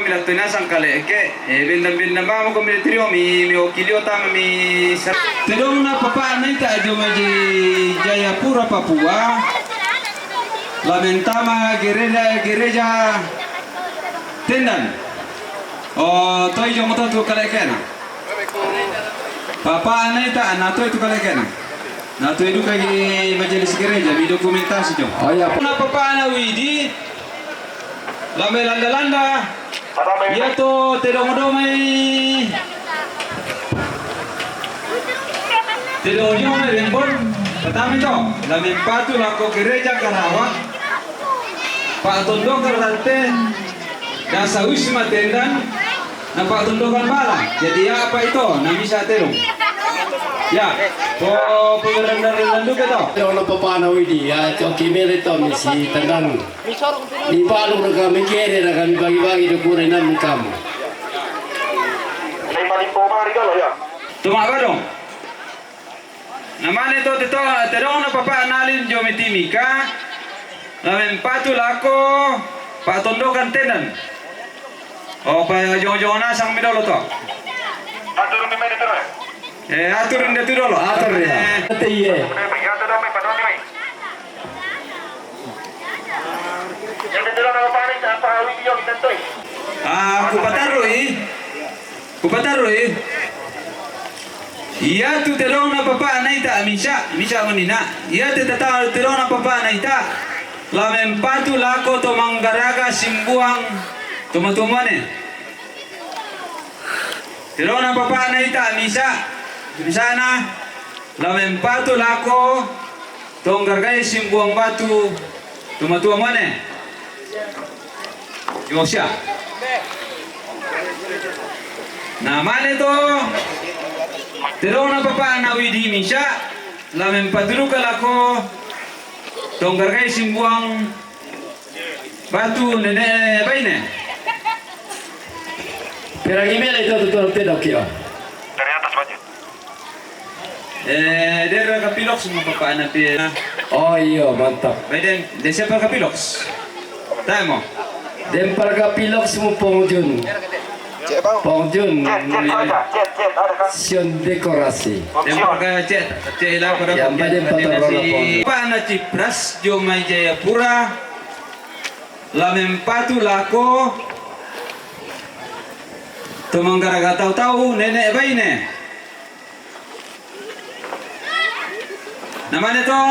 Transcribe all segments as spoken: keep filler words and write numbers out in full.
Ila tena sangkale ke, eh, bendam-bendam ba mo ko mi trio mi, mi okilio tama mi sa-, Tedong na papa na ita jo mai Jayapura, Papua. Lamen tama gereja, gereja Tendan. O, toi jo mo to tu kale kena. Papa na ita, na toi tu kale kena. Na toi duka gi majelis gereja, mi dokumentasi jo. Oh, iya. Na papa na Widi, lamen landa-landa. Iya to, tedong do mai. Tedong do mai rembon. Pertama to, lamen patu lako gereja Karawang. Pak Tondong Karate. Dasa wisma Tendan. Na Pak Tondong kan bala. Jadi apa itu? Na misa tedong. Ya, po pengerendahan duka to. Tedong na papa na Widi, ya, coki mele to misi Tendan. Di palu na kami kere na kami bagi-bagi do kure nam kamu. Lima limpo mari dolo ya. Tuma badong. Na mane to teto, tedong na papa na Alin jo mai Timika. Lamen patu lako Pak Tondokan Tendan. O, pa jongo-jongo nasang mi dolo to. Atur mi mene terus. Eh, atur nde tu dolo. Atur ya. Eh. Ate iye. Ah, kupatarui. Kupatarui. Iya tu tedong na papa na ita misa, misa manina. Iya tu tata tedong na papa na ita. Lamen patu lako to manggaraga simbuang to matuamane. Tedong na papa na ita misa, misana, lamen patu lako to manggaragai simbuang batu to matuamane. Yosia. Na mane to, tedong na papa na Widi misa, lamen patu duka lako to manggaragai simbuang batu nene baine. Perangi mele to tu tedong kio. Dari atas, Pak. Eh, dera kapiloks mo papa na pi. Oh iyo, mantap. Baiden, de siapa kapiloks? Tamo. Dempar kapiloks mo Pong Jun. Pong Jun. Sion dekorasi. Dempar ka cet, cet ila pada. Yang baiden patang rola Pong Jun. Papa na Cipras jo mai Jayapura. Lamen patu lako to manggaraga tau-tau nene baine. Na mane to,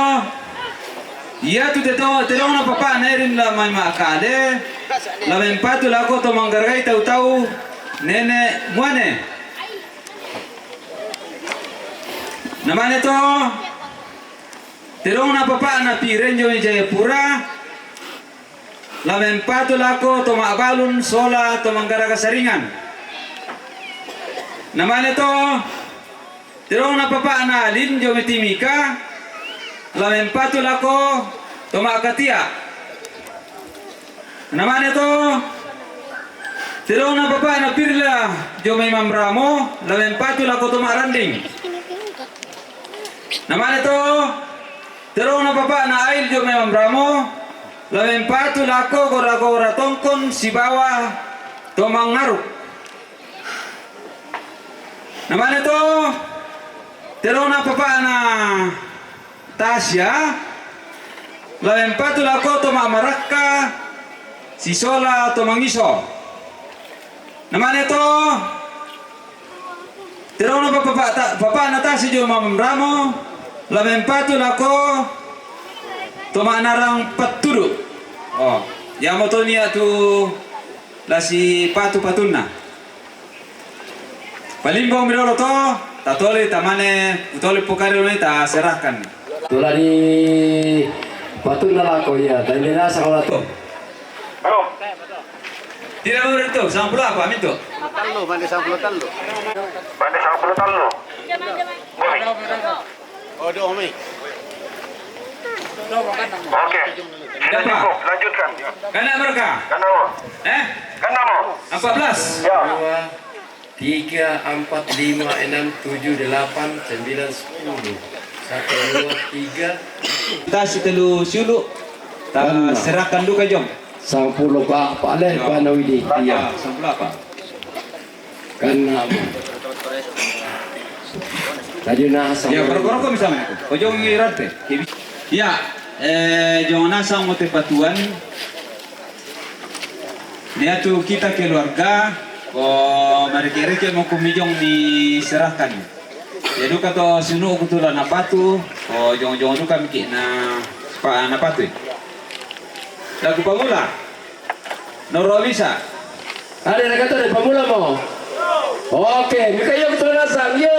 iya tu teto, tedong na papa na Erin la mai Makale, lamen patu lako to manggaragai tau-tau nene muane. Na mane to, tedong na papa na Piren jo mai Jayapura, lamen patu lako to mabalun sola to manggaraga saringan. Na mane to, tedong na papa na Alin jo mai Timika, lamen patu lako to makatia. Na mane to, tedong na papa na Pirla jo mai Mamramo, lamen patu lako to maranding. Na mane to, tedong na papa na Ail jo mai Mamramo, lamen patu lako gora-gora tongkon sibawa to mangaruk. Na mane to, tedong na papa na Tasya, lamen patu lako to mamarakka sisola to mangiso. Na mane to, tedong na papa, papa, ta-, papa na Tasya jo mai Mamramo, lamen patu lako to manarang pattudu. O, iya mo to nia tu lasi patu-patunna. Palimbong mi dolo to, tatole tamane, utole pokari dolo ta serahkan. Tula di patunna lako iya, tadi nasa wala to. Halo. Tidak mau itu, sampulu apa, mintu? Tellu, mandi sampulu tellu. Mandi sampulu tellu. Boleh. Oh, doh, mi. Oke. Sudah cukup, lanjutkan. Kena mereka? Kena mau. Eh? Kena mau. Empat belas. Ya. Dua, tiga, empat, lima, enam, tujuh, delapan, sembilan, sepuluh. Satu, dua, tiga. Kita si telu siulu. Ta serahkan duka jong. Sampulo pa, pa le, ya, pa na widi. Ya, sampulo pa. Kan na. Tadi na. Ya, sampulo. Roko-roko misalnya. Ojong irante. Ya, eh, jongo nasang mo te patuan. Nia tu kita keluarga, ko mareke-reke mo kumijong ni serahkan. Ya duka to sunu ku tu la napatu, ko jongo-jongo duka miki na pa napatu. Laku pamula. Noro bisa. Ada nak kata dari pamula mo. Oke, mika yo ku tu nasang yo.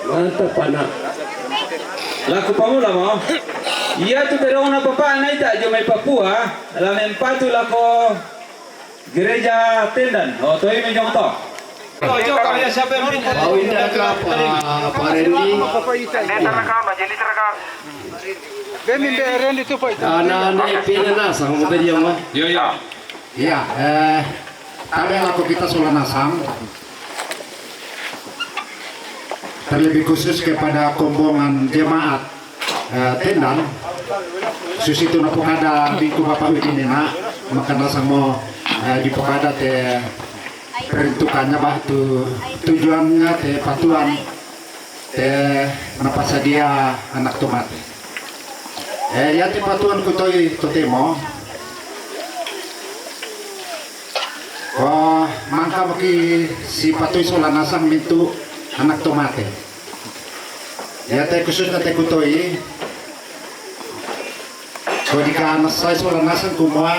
Mantap anak. Laku pamula mo. Iya tu terong na papa na ita jo mai Papua, la mempatu lako Gereja Tendan, oh, toi mi jong to. Oh, jong kau ya, siapa yang minta? Pau inda ka pa, pa Rendi. Pendeta rekam, majelis rekam. Be min be Rendi tu, Pak. Ana ne pina nasang mo tadi yang. Yo, yo. Iya, eh, tabe lako kita Sola Nasang. Terlebih khusus kepada kombongan jemaat eh, Tendan. Susi tu na pokada bingku bapa widi nena, maka nasang mo, eh, di pokada te peruntukannya ba tu tujuannya te patuan te napasadia anak tomate. Eh, ya te patuan ku toi totemo. Ko mangka maki si patui Sola Nasang mintu anak tomate. Ya te khususnya te ku toi. Ko dika nasai Sola Nasang kumua.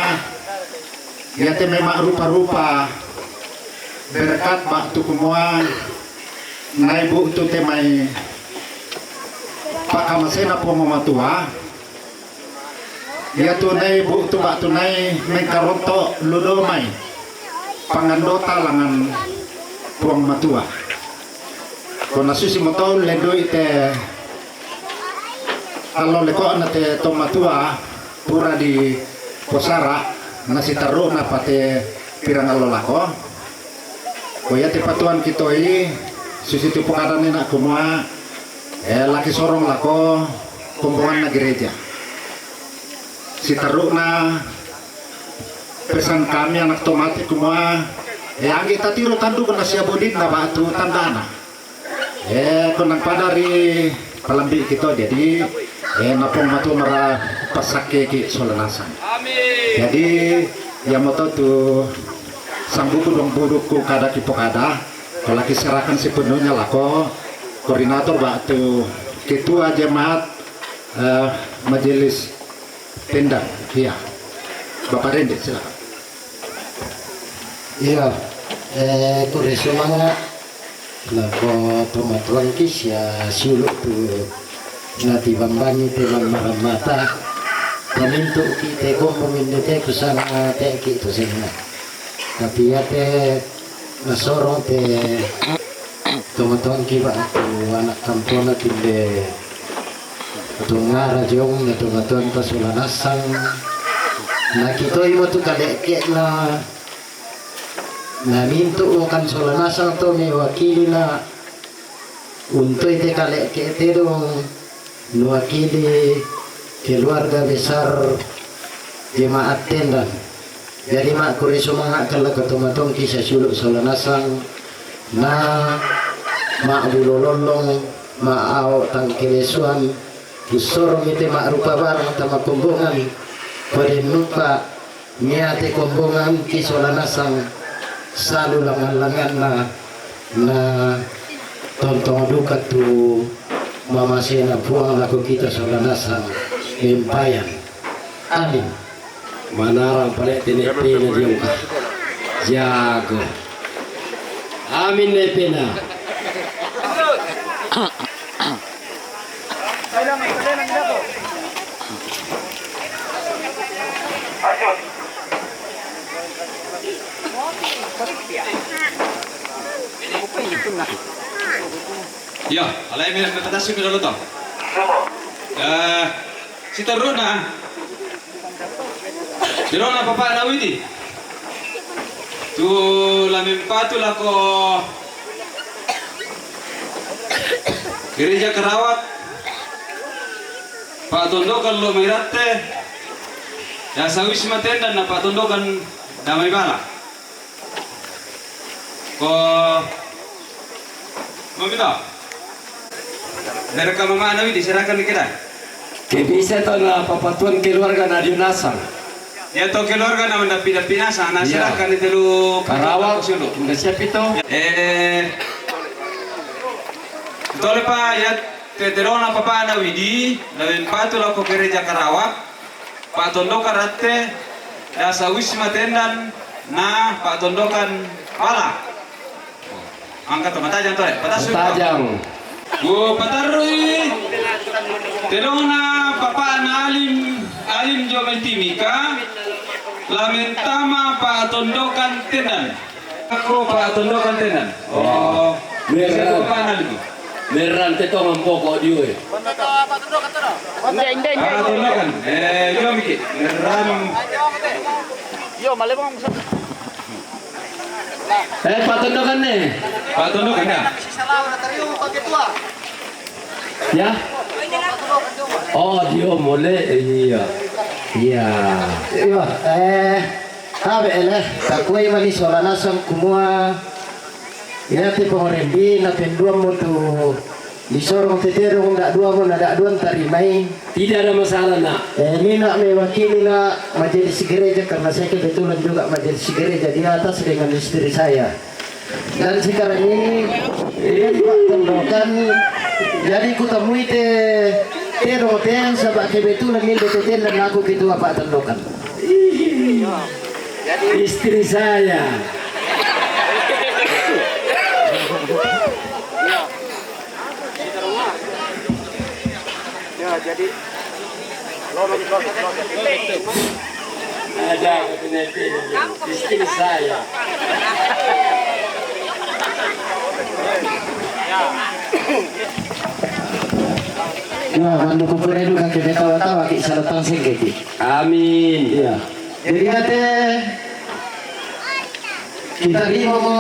Ya te mema rupa-rupa berkat ba tu kumua. Nai bu tu te mai pakamasena po mamatua. Ya tu nai bu tu ba tu nai mengkaronto ludo mai. Pangandota langan puang matua. Ko na susi mo tau ledoi te alo leko na te to matua pura di posara na si taru na pate pirang alo lako. Ko ya te patuan kitoi susi tu pokada nena kumua, eh, laki sorong lako kombongan na gereja. Si taru na pesan kami anak tomate kumua, eh, anggi tatiru tandu kena sia bodit na batu tandana. Eh, ko nang pada ri palambi kito, jadi, eh, napong matu mara pasake ki Sola Nasang. Jadi, ya moto tu sang buku dong buduku kada ki pokada, ko laki serahkan sepenuhnya lako koordinator ba tu ketua jemaat, eh, majelis Tendan, iya. Bapak Rendi, silakan. Iya, eh, kure sumanga lako pematuan ki sia siulu tu nati bambani te mamaramata pamintu ki te kombo minde te kusana te ki tu sena. Tapi ya te nasorong te Tonga-tonga ki ba tu anak kampona timbe tu ngara jong na tonga-tonga ta Sola Nasang. Na kitoi mo tu kaleke na, na mintu o kan Sola Nasang to me wakili na untoi te kaleke te dong. Nuwakili keluarga besar jemaat Tendan. Jadi ma kuri sumanga kala katomatong kisa sulu Sola Nasang na ma bulololong ma ao tangkelesuan. Usoro mite ma rupa barang tama kombongan kode nupa. Nia te kombongan ki Sola Nasang salu langan-langanna na tontong duka tu mamasena Puang lako kita Sola Nasang empayan. Amin. Manara pale tene pena jongka jago. Amin ne pena. Iya, alai mi, mi patasi mi dolo to. Eh, si teruna. Jerona papa na widi. Tu la mempatu lako gereja Karawat. Patondokan lo mairatte. Dasa wisma tendan na Pak Tondokan damai bala. Ko mau kita? Mereka mama Nawi diserahkan di kita. Ke bisa to na papatuan keluarga na dio nasang. Ya to keluarga na mendapi-dapi nasang, na Iya. serahkan di telu Karawak, sulu. Indah siap itu. Eh, tole pa ya te telona papa Nawi di, na mempatu lako gereja Karawak. Pak Tondokan ratte, dasa wisma tendan, na Pak Tondokan bala. Angkat to, matajang to, eh. Patassu to. Matajang. Ku patarrui telona papa na Alim, Alim jo mai Timika, la mentama Pak Tondokan tendan. Aku Pak Tondokan tendan. Oh, Merah. Siapa Pak Alim? Merran te tongan poko dio, eh. Inde, inde, inde. Pak Tondokan. Eh, io miki. Merran. Io, male bang. Eh, Pak Tondokan ne. Pak Tondokan ya. Ya. Oh, dio mole. Iya. Iya. Iya, eh, tabe ele. Takuai mani sola nasang kumua. Iya, te pangorembi na pendua mo tu. Disorong teterong, ndak dua mo, na ndak dua tarimai. Tidak ada masalah, Nak. Eh, ni nak mewakili, nak, majelis gereja, karena saya kebetulan juga majelis gereja di atas dengan istri saya. Dan sekarang ini, ini Pak Tondokan, jadi kutemui te, te doten, sebab kebetulan ini doten dan aku ketua Pak Tondokan. Istri saya. Ya, jadi, ada istri saya. Ya, mandu kupure duka ke betawa-tawa ki salatang sengketi. Amin. Iya. Jadi ate kita rimo mo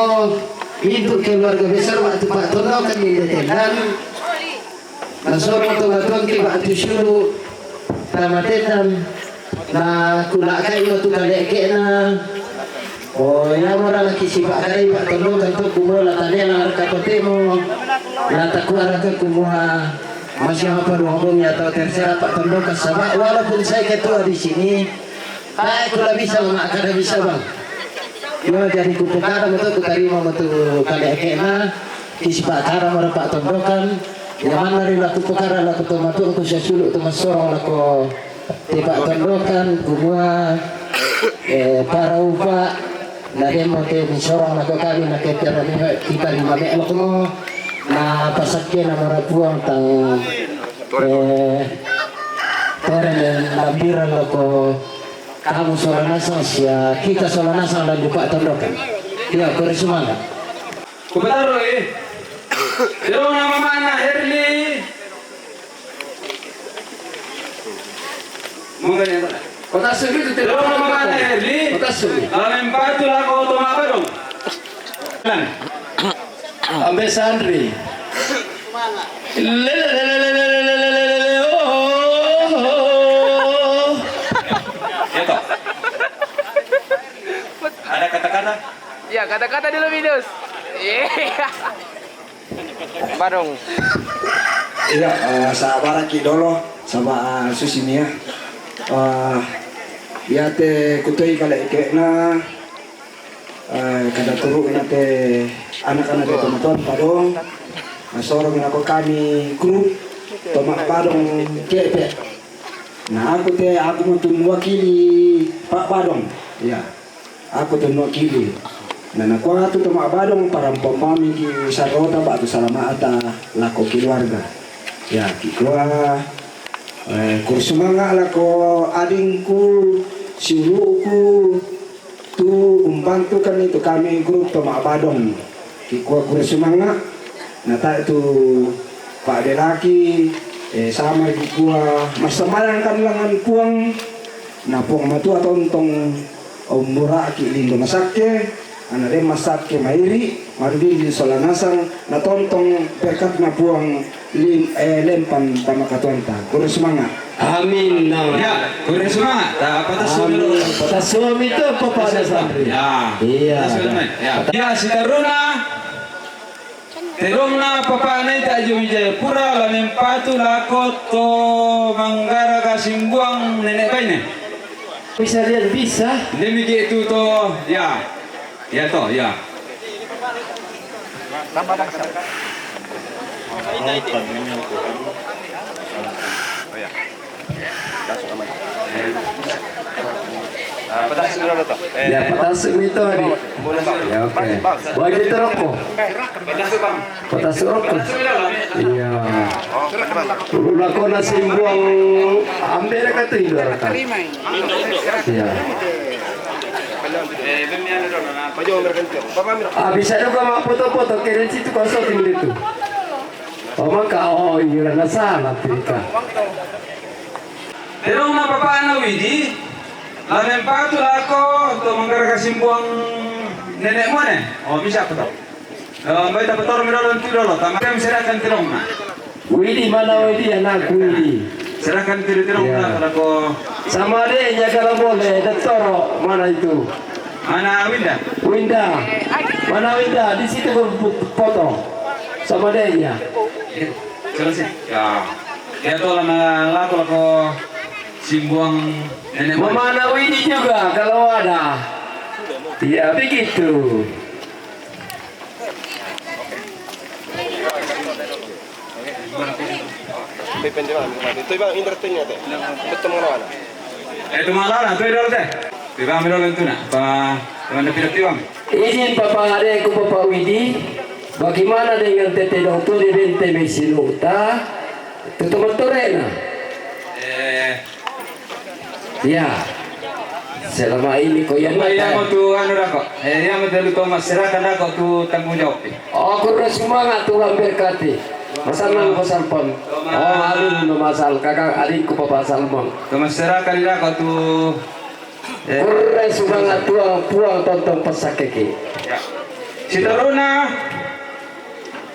itu keluarga besar waktu Pak Tono kan di Tendan. Nasoro to matuang ki waktu sulu tama Tendan. Na kulakai waktu kalekena. Oh, ya mora laki si Pak Karai Pak Tono kan to kumola tanela raka totemo. Na takuaraka kumua. Masih apa ruang ya atau terserah Pak Tono kasaba walaupun saya ketua di sini. Tae kula bisa, Mak, kada bisa, Bang. Yo, jadi kupukara mo tu, kutarima mo tu, kale ekena, kisipakara mo Pak Tondokan. Yamanna ri la kupukara la kutomatuku sasulu tu masorong lako ti Pak Tondokan, kumua, eh, para upa, na demo te misorong lako kami, na ketera mi, kita lima me lako mo, na pasakke na marapuang tang, eh, tore me lambiran lako. Kamu sola nasang sia, kita sola nasang dan Pak Tondokan. Ya, beri semangat. Kupataro, eh. Yo, nama mana Herli. Monggo ya. Kota Sulu itu. Yo, nama mana Herli. Kota Sulu. Lamen patu lako oto mabadong. Ambe Sandri. Lele, lele, lele, lele, lele, oh, oh, oh. Ya, toh. Ada kata-kata? Ya, kata-kata dulu, Minus. Iya. Barung. Iya, eh, sabaraki dolo sama, eh, Susi Mia. Eh, iya te kutoi kale ekena. Eh, kada turu na te anak-anak te tomatoan padong, eh, sorong nako kami grup Tomak Padong kepe. Na aku te, aku mo tun wakili Pak Padong. Ya, aku tun wakili. Na nakuatu Tomak Padong parampomami ki sarota batu salamata lako keluarga. Ya, kikua, eh, kursumanga lako adingku, siuluku, tu umbantu kan itu kami grup Tomak Badong. Kikua kura sumanga, na ta tu Pak Delaki, eh, sama kikua masamayang kan langan Puang, na Puang matua tontong umuraki lindo masakke, ana de masakke mairi, marudin di sola nasang, na tontong berkat na Puang lim-, eh, lempan tama katuanta. Kura sumanga. Amin. Nah. Ya, kurre semangat. Ta, pattassu dulu. Pattassu mi to, Papa, ada santri. Ya. Iya. Pattassu dulu, ya. Ya, sitarruna. Terongna Papa Naita Jomi Jayapura, la mempatu lako to manggaraga simbuang nenek baine. Bisa lihat, bisa. Demi itu to, ya. Ya to, ya. Ya, pattassu mi to, Adi. Ya, oke. Boleh diteroko. Pattassu roko. Iya. Lakona simbuang, ambil ka tu, Indo, raka. Iya. Ah, bisa juga mak foto-foto, keren situ kau syuting itu. Oh, maka, oh, iya, na salah, Tirika. Terongna Papana Widi, la mempatu lako to manggaraga simbuang nenek mone. Oh, bisa apa to? Eh, mbai tapatoro mi dolo, tu dolo, tama kami serahkan terongna. Widi, mana Widi, anakku Widi? Serahkan tu terongna, ya, lako. Sama adeknya kalau boleh, Dottoro, mana itu? Mana Winda? Winda. Mana Winda? Di situ berfoto. Sama adeknya. Selesai. Ya. Ya, tolong, eh, lako, lako simbuang nenek moyang. Mama Widi juga, kalau ada. Ya, begitu. Itu, Bang, Indra tuh nyata. Betul mana? Eh, itu malah, tuh, Indra, teh. Tiba ambil dulu itu, nak. Pa, teman depi, Bang. Izin, Papa, adekku, Papa Widi. Bagaimana dengan Tete Dong tu di Bente Mesinuta? Tutup motornya. Eh. Ya. Selama ini kau yang, iya, mata. Mau tu anu dah kok. Eh, iya, mau tu Thomas, serahkan dah kok tu tanggung jawab. Oh, kurang semangat, Tuhan berkati. Masalah pasal pon. Oh, anu, masalah kakak adikku, Papa Salmon. Thomas, serahkan dah kok tu. Kurre sumanga' Tuang, Puang tontong passakkeki. Ya. Sitorona,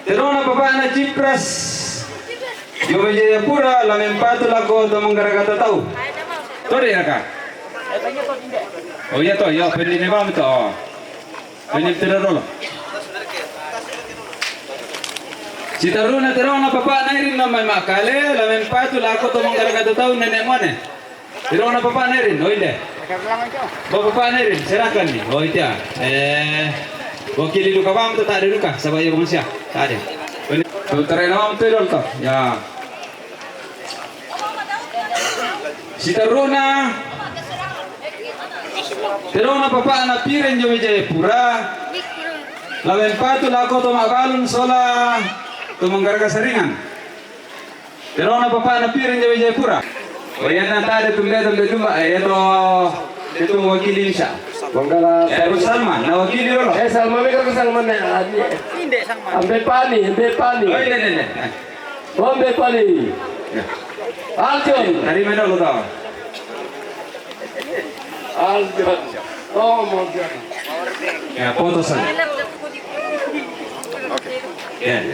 terona papa'na Cipras. Jomi Jayapura, la mempatu lako to manggaraga tau. Todi raka? Oh iya to, iya, pendine bang to. Pendine tiro dolo. Sitorona, terona papa'na Irin no mai makkale, la mempatu lako to manggaraga tau nene' muane. Terona papa'na Irin, oh inde. Bapak papa'na Irin, serahkan nih. Oh iya. Eh, wakili duka bang tu tak ada duka, saba' iya manusia. Tak ada. Betul, terena bang tu dolo to. Ya. Sitorona, terona papa'na Piren Jomi Jayapura. La mempatu lako to ma'balung sola to manggaraga saringan. Terona papa'na Piren Jomi Jayapura. Oh iya, na tadi tumbe, tumbe, tumbe, eh, to, itu wakili bisa. Manggala. Eh, Salman, na wakili dolo. Eh, Salman, mereka ke Salman, eh, adi. Ambe pani, ambe pani. Oh, inde, inde, inde. Ambe pani. Ya. Aljon. Tadi mana lo tahu? Aljon. Oh, mau dia. Ya, foto sana. Ya.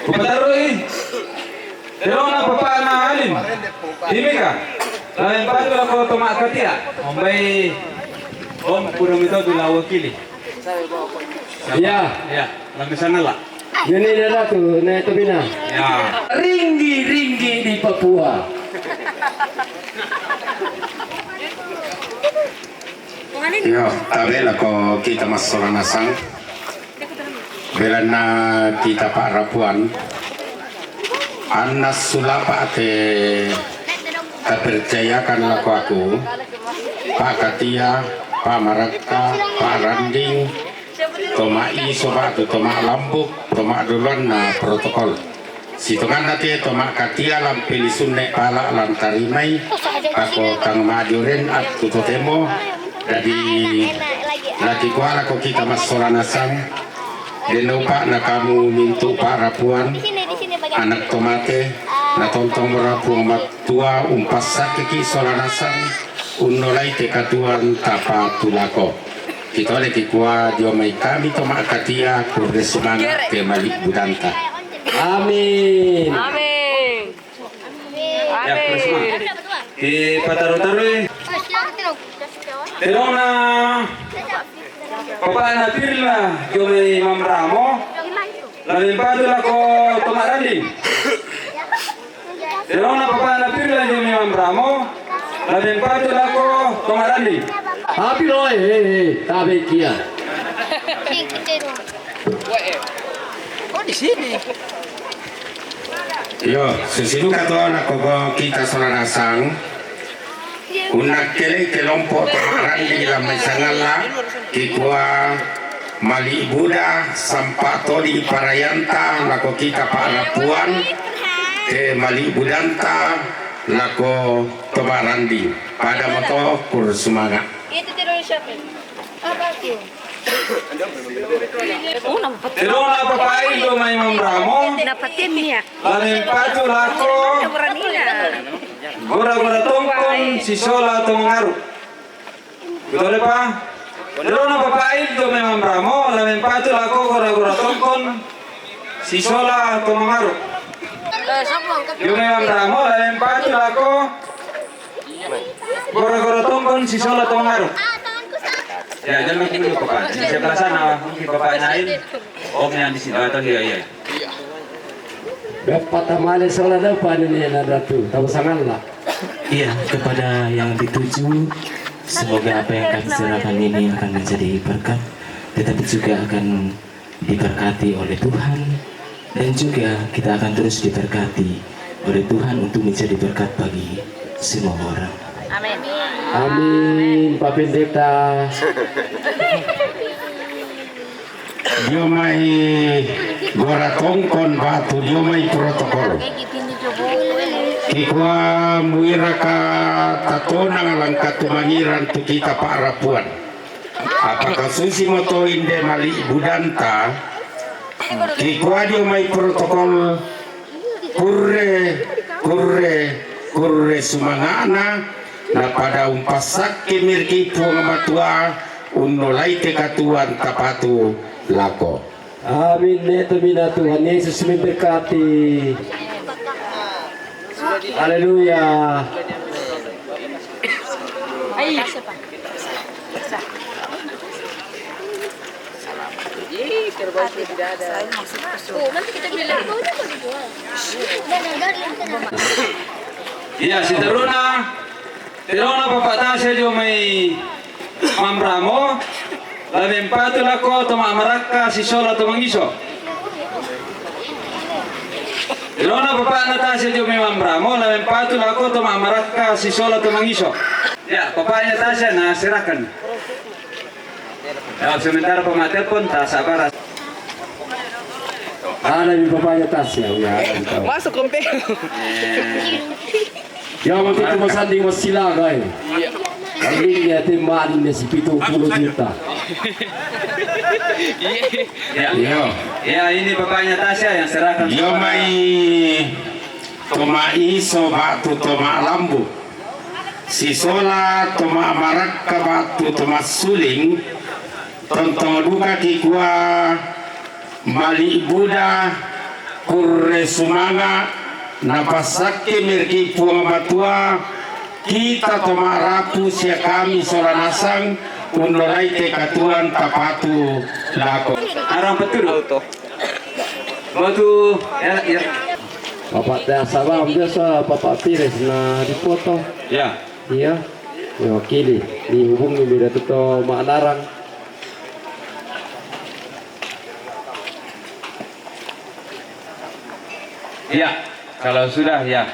Kupatarui. Terona papa'na Alim. Timika. La mempatu lako to ma'katia. Ombai. Om, kuda mito tu la wakili. Ya. Ya, la mesana la. Ini dia tu, ne tobina. Ya. Ringgi-ringgi di Papua. Iyo, tabe' lako kita massola nasang. Belanna kita pa'rapuan. Anna sulapa' te tapercayakan lako aku. Pa'katia, pa'marakka, pa'randing, to ma'iso ba'tu to ma'lambuk, to ma'doloanna protokol. Sitonganna te to ma'katia lampe lisunne pala' lantarimai, ako tang majoren attu totemo, dadi lakikua lako kita massola nasang, den upa'na kamu mintu' pa'rapuan, anak to mate, natontong rapuang mattua umpassakkeki sola nasang, unnolai te katuoan tapatu lako. Kitoleki kua dio mai kami to ma'katia, kurre sumanga' te mali' budanta. Amin. Amin. Ya, kurre sumanga'. Ipataru-tarui. Tedongna papa'na Pirla jomai Mamramo, la mempatu lako to ma'randing. Tedongna papa'na Pirla jomai Mamramo, la mempatu lako to ma'randing. Tapi lo, eh, eh, eh, tabe kia. Oh, di sini. Iyo, susiduka to nako kita sola nasang. Unnakkelei kelompo to ma'randing la mai sangalla, kikua mali' buda sampa' todi parayanta lako kita pa'rapuan, ke mali' budanta lako to ma'randing. Pada moto kurre sumanga'. Itu tidur siapa? Apa tu? Tedongna papa'e jomai Mamramo, la mempatu lako gora-gora tongkon sisola to mangaru. Betul, Pak? Tedongna papa'e jomai Mamramo, la mempatu lako gora-gora tongkon sisola to mangaru. Jomai Mamramo, la mempatu lako gora-gora tongkon sisola to mangaru. Ya, jangan dulu, Bapak. Di sebelah sana, mungkin Bapak lain. Om yang di sini, atau iya, iya. Bapak tamale sola dapat ini, ada tu, tahu sangatlah. Iya, kepada yang dituju, semoga apa yang kami serahkan ini akan menjadi berkat, tetapi juga akan diberkati oleh Tuhan, dan juga kita akan terus diberkati oleh Tuhan untuk menjadi berkat bagi semua orang. Amin. Amin, Pak Pendeta. Dio mai gora tongkon batu, dio mai protokol. Kikua muiraka tatonang langka tumangiran tu kita pa'rapuan. Apakah susi moto inde mali' budanta? Kikua dio mai protokol, kurre, kurre, kurre sumanga'na, napada umpassakke merki Puang Matua, unnolai te katuoan tapatu lako. Amin. Ne tomina Tuhan Yesus memberkati. Haleluya. Ih, kerbau sudah tidak ada. Oh, nanti kita beli lagi. Iya, siteruna. Tedongna papa' tase jomai Mamramo, la mempatu lako to ma'marakka sisola to mangiso. Tedongna papa'na tase jomai Mamramo, la mempatu lako to ma'marakka sisola to mangiso. Ya, papa'nya tase na serahkan. Ya, sementara pematelpon, tak sabar. Ada di papa'nya tase, ya, ya, ada di tahu. Masuk kompe. Ya, waktu itu masanding masilaga, eh. Iya. Kali ini ya, tim maling dia si pitung puluh juta. Iya. Ya. Iya. Ya, ini papa'nya tase yang serahkan. Dio mai to ma'iso batu to ma'lambu. Sisola to ma'marakka batu to massuling, tontong duka kikua mali' buda, kurre sumanga', napassakke merki Puang Matua, kita to ma'rapu sia kami sola nasang unnolai te katuoan tapatu lako. Arang peturu. Batu, ya, ya. Bapak Tia Sabam biasa, Bapak Pires na dipoto. Ya. Iya. Mewakili, dihubungi beda tuto ma'narang. Iya, kalau sudah, ya.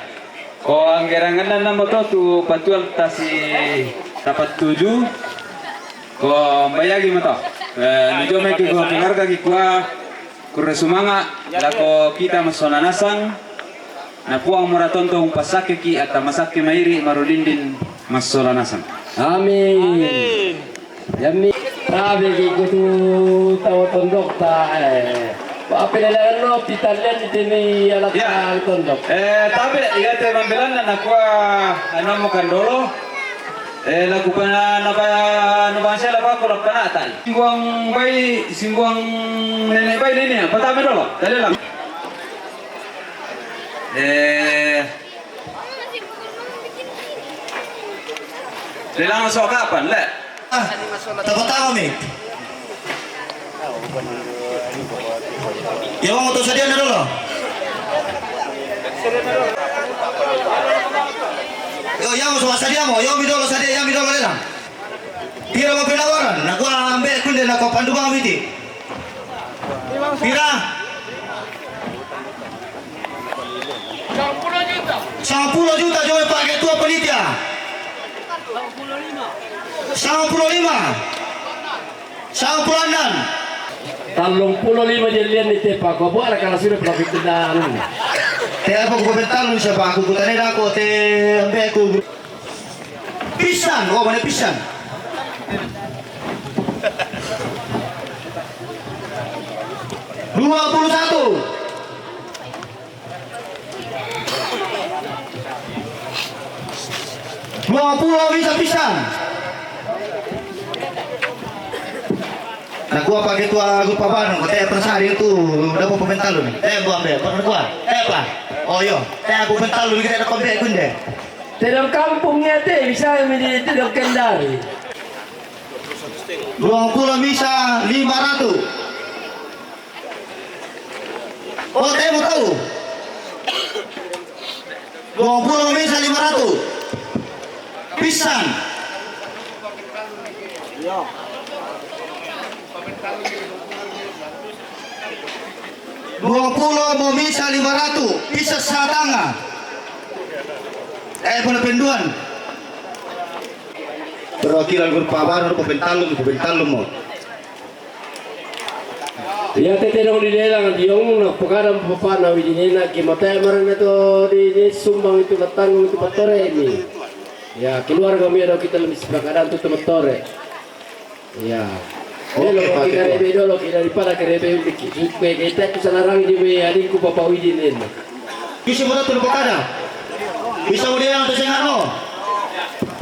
Ko anggerangenna namo to tu patuang tasi tapattuju, ko mbayagi mato. Eh, nujomai ki ko keluarga ki kua, kurre sumanga' lako kita massola nasang, na Puang mura tontong umpassakkeki atta masakke mairi' marudindin massola nasang. Amin. Amin. Jammi, rabe ki kutu tau tondokta, eh. Apa pelelangan no, pitallian di tini alat. Ya. Tondok. Eh, tapi iya te mambelanna nakua, anu, mukan dolo. Eh, laku pana, napa, napa sela paku lapanata. Singguang bai, singguang nenek bai nene, apa tame dolo? Tadi lang. Eh, Lelang so kapan, le? Ah, tapa-tapa mi. Iya, mo to sadia na dolo. Yo, iya mo so sadia mo. Iya mi dolo sadia, iya mi dolo lelang. Pira mo penawaran? Na kua ambe kunde na kua pandu bang witi. Pira? Sampulo juta, jo, Pak Ketua Panitia. Sampulo lima. Sampulo anam. Tallung pulo lima jelian ni tepa, ko buat kala sudah pernah pindah anu. Te apa ku bentar lu siapa aku, ku tanya dah kok te ambe ku. Pisan, oh, mana pisan? Dua puluh satu. Dua puluh bisa pisan. Na kua Pak Ketua Grup Abang, ko te persari tu, dapat pemain talun. Eh, buat be, buat kua. Eh, apa? Oh, yo. Te aku pemain talun kita dapat be kunde. Tedong kampungnya te, bisa menjadi tedong kendari. Dua puluh bisa lima ratus. Oh, te mo tahu. Dua puluh bisa lima ratus. Pisan. Dua puluh mo bisa lima ratus. Pisan satanga. Eh, puna penduan. Perwakilan Grup Abang, pemain talun, pemain talun mo. Iya, te tedong di lelang, diong na pakadang papana widi nena, ki mate marana to di ni sumbang itu, latanggung itu, patore ini. Ya, keluarga mi ada kita lebih sebelah kadang tu teman tore. Ya. Oke, Pak Ketua. Kita rebe dolo, kita daripada kerebe undi ki. Kita tu salarang di me adingku Bapak Widi nena. Bisa mo tu pakada. Bisa mo dia yang tersengak no.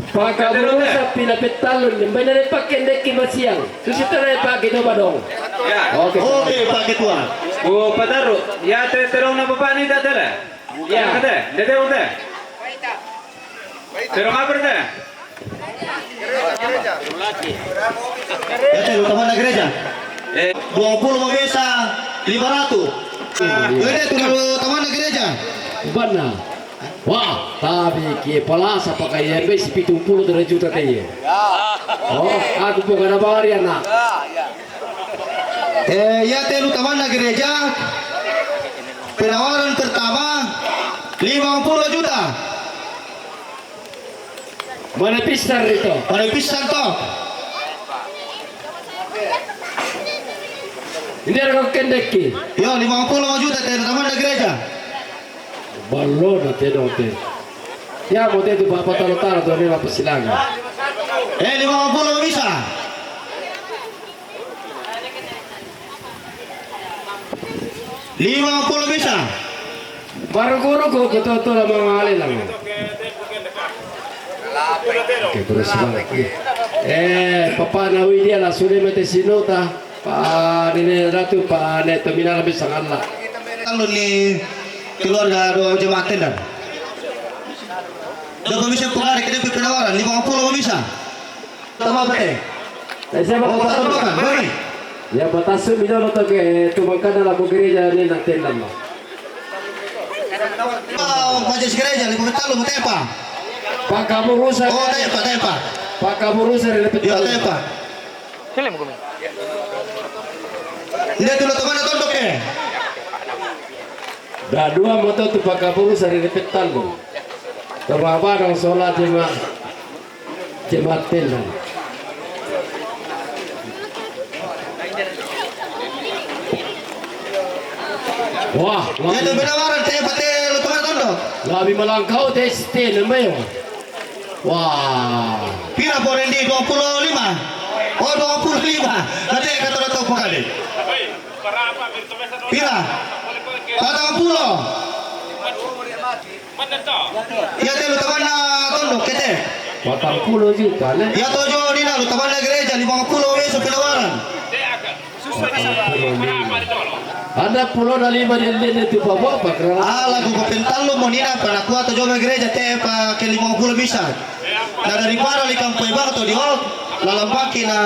Pakaburusa pila pettalun, mbena de pakke ndekki masiang. Susi tana pake do badong. Ya. Oke. Oke, Pak Ketua. Ku pataru, ya te terong na bapani ta tele. Ya. Kate, de terong te. Terong apa te? Ya, te, taman gereja. Eh. Dua puluh mo bisa lima ratus. Ini tu taman gereja. Bana. Wah, tapi ki palasa pakai ya be si pitung pulo dua juta te ye. Oh, aku bukan apa hari anak. Eh, ya, te lu taman gereja. Penawaran pertama lima puluh juta. Mana pisan itu? Mana pisan to? Ini ada kau kendeki. Yo, lima puluh juta te taman gereja. Ballo na te dong te. Ya, mo te tu papa talo talo tu ni apa silaga. Eh, lima puluh bisa. Lima puluh bisa. Baru guru ko ketua tu lama ngali lama. Oke, terus semangat. Eh, papa nawi dia lah sudah mati sinuta. Pa nene ratu, pa ne terminal bisa ngala. Kalau ni keluarga do jemaat tenda. Do bisa pengari kede penawaran lima puluh bisa. Tambah apa te? Saya siapa? Oh, patah bukan, boleh. Ya, patah sumi dulu tu ke tu makana la gereja ni na tenda. Oh, majelis gereja lima puluh mo tepa. Pak kamu rusak. Oh, tepa, tepa. Pak kamu rusak dari tepa. Ya, tepa. Film kumi. Nde tu lo tamana tondok e. Da dua moto tu pakaburu sari repet talo. Tababa dong sola jema, jema tenda. Wah, ya tu benawaran te pate lo tamana tondok. Labi malangkau te ste nemayo. Wah. Pira po rendi? Dua puluh lima. Oh, dua puluh lima. Nanti kata datang pakali. Pira? Patang pulo. Ya te lu tamana tondok kete. Patang pulo juta ne. Ya tojo nina lu tamana gereja lima pulo weso penawaran. Ada pulo na lima di lene tu papa pakra. Ala ku pental lu mo nina pana kuato jome gereja te pa ke lima pulo bisa. Na daripada di kampai bang to di hok, lalang baki na.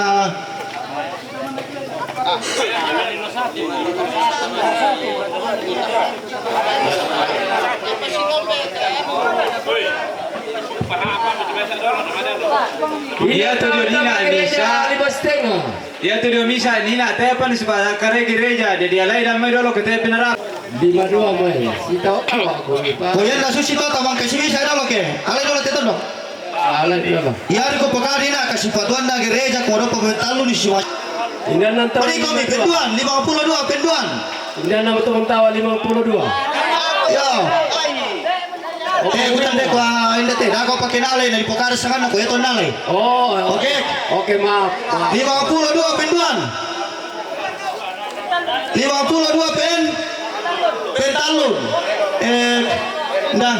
Iya tu dia ni nak bisa. Iya tu dia misa ni nak tepan supaya kare gereja. Jadi alai damai dolo ke tepi nara. Lima dua mai. Sita awak ko ni pa. Ko yan na susi to tamang ke sibisa dolo ke. Alai dolo teton dong. Alai dolo. Yari ko pakari na kasi patuan na gereja ko dopa betallu ni siwa. Indan nan tawa. Padi ko mi penduan, lima puluh dua penduan. Indan nan betul tawa lima puluh dua. Yo. Eh, bukan deh, kwa inda te, dago pakai nalai, na dipokare sangan ko eto nalai. Oh, oke. Oke, maaf, maaf. Lima puluh dua penduan. Lima puluh dua pen, pentalun. Eh, nda.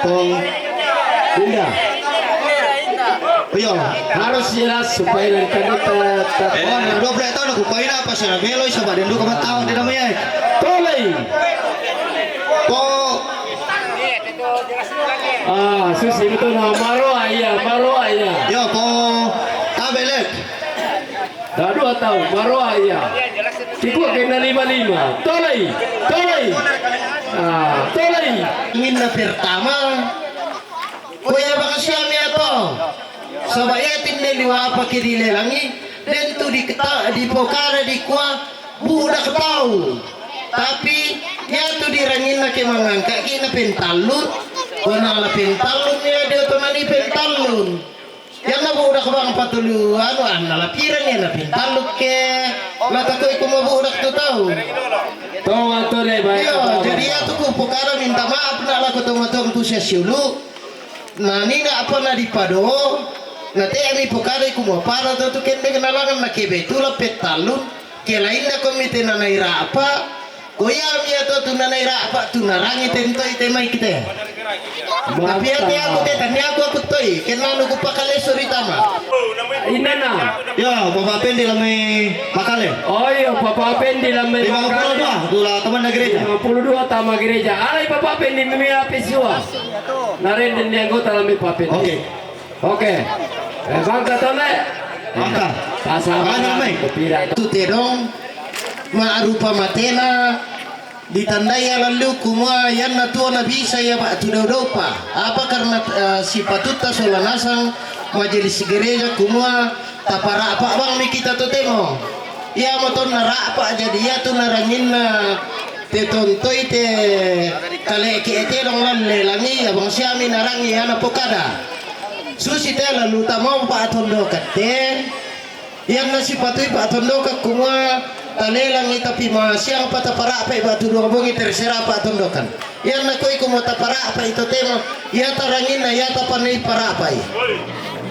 Pong. Inda. Iyo. Harus jelas supaya nanti kita, kita. Oh, na dua belas tahun aku paina apa sana melo sama dendu kamu tahu dia namanya. Tolei. Po. Ah, susi betul na maroa iya, maroa iya. Yo, po. Tabelek. Dah dua tahun, maroa iya. Kiko kena lima lima. Tolei, tolei. Ah, tolei. Minna pertama. Ko iya bang siami ato. Saba iya tinde liwa apa kiri lelangi. Den tu di keta, di pokara di kua. Budak tau. Tapi, ya tu di rangin na ke mangangka ki na pentalun. Ko na la pentalun ya dia tu nani pentalun. Ya na budak bang patulu anu anna la piran ya na pentalun ke. La takoi kuma budak tu tau. Tong atau le baik. Iya, jadi ya tu ku pukara minta maaf na la ko tong atau tu sia siulu. Na nina apa na dipado, na te ami pokare ku mo para to tu kende kenalangan na kebe tu la petalun, ke lain na komite na naira apa, ko ya ami ato tu na naira apa tu na rangi tentoi te mai kite. Tapi ate aku te tani aku aku toi, kenanu ku pakale sori tama. Inana. Ya, Papa Pendi lame makale. Oh iya, Papa Pendi lame makale. Lima puluh dua, dula teman na gereja. Lima puluh dua tama gereja. Alai Papa Pendi mimi api sua. Narenden ni anggota lame Papa Pendi. Oke. Oke. Eh, bangka tole. Bangka. Pasal. Bangka mai. Kopira. Tu tedong. Ma rupa matena. Ditandai ya lalu kumua yanna tuo na bisa ya ba tu dopa. Apa karena, eh, sipatutta sola nasang majelis gereja kumua taparapa bang mi kita totemo. Iya mo tonna rapa jadi ya tu naranginna te tontoi te kaleke ete dong lalle langi ya bang siami narangi ana pokada. Susi te lalu tamau pa tondokatte. Iyanna sipatui pa'tondoka kumua talelangi, tapi masiang pa tapara'pa'i batu dua bongi, terserah pa'tondokan. Iyanna koi kumua tapara'pa'i totemo, iya taranginna, iya tapanui para'pa'i.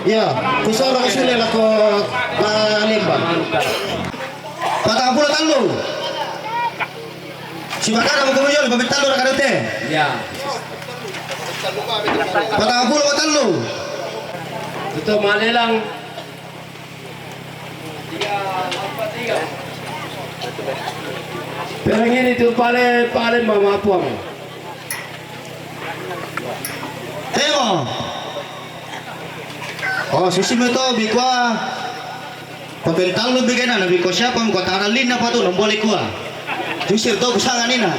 Iya, kusorong sule lako Palembang. Patang pulo tallu. Sibakara mo kumujol, papitallu rakadete. Iya. Patang pulo tallu. Itu malelang. Perang ini tu pale, pale mamapuang. Temo. Oh, susi mo to, bikua. Papentallu bikena, na biko siapa mo kotara linna patu, na bole kua. Susi to kusanga nina.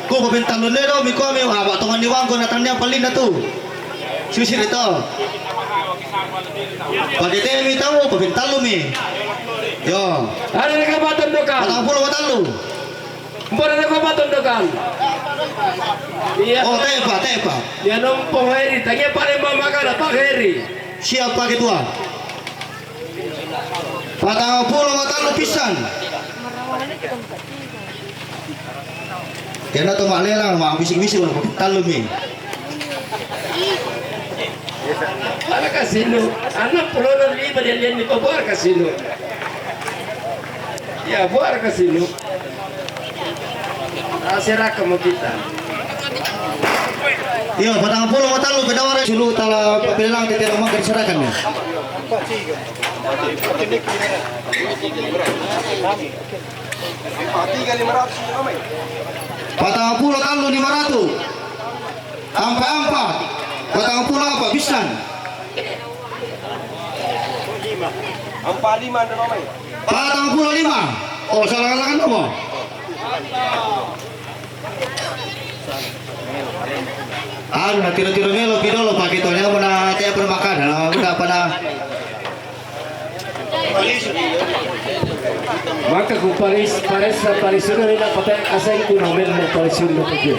Ko papentallu ne do, bikua mi, aba tongan ni wangko na tania palinna tu. Susi to. Pake te mi tau, pake talu mi. Yo. Ada ni kapaton doka. Patang pulo tallu. Mbona ni kapaton doka. Iya. Oh, tepa, tepa. Ya nompong Heri, tanya pale mama kana Pak Heri. Siapa ketua? Patang pulo tallu pisan. Kena to ma'lelang, ma bisik-bisik, udah tallu mi. Ala kasino, anak pulo lima dia dia ni pabuar kasino. Ya, buar kasino. Ah, seraka mo kita. Iya, patang pulo tallu pedawara sulu tala pelelang di terang mangga diserahkan ya. Patang pulo tallu lima ratu. Ampa-ampa. Patang pulo apa? Bisan. Ampa lima ndo mamai. Patang pulo lima. Oh, salah langan mo. Anu, na tiro-tiro melo pi dolo pake to, nya mo na te permakan. Na, udah pada. Maka ku paris, paris, paris sudah tidak pakai asal ku nomor paris sudah tu.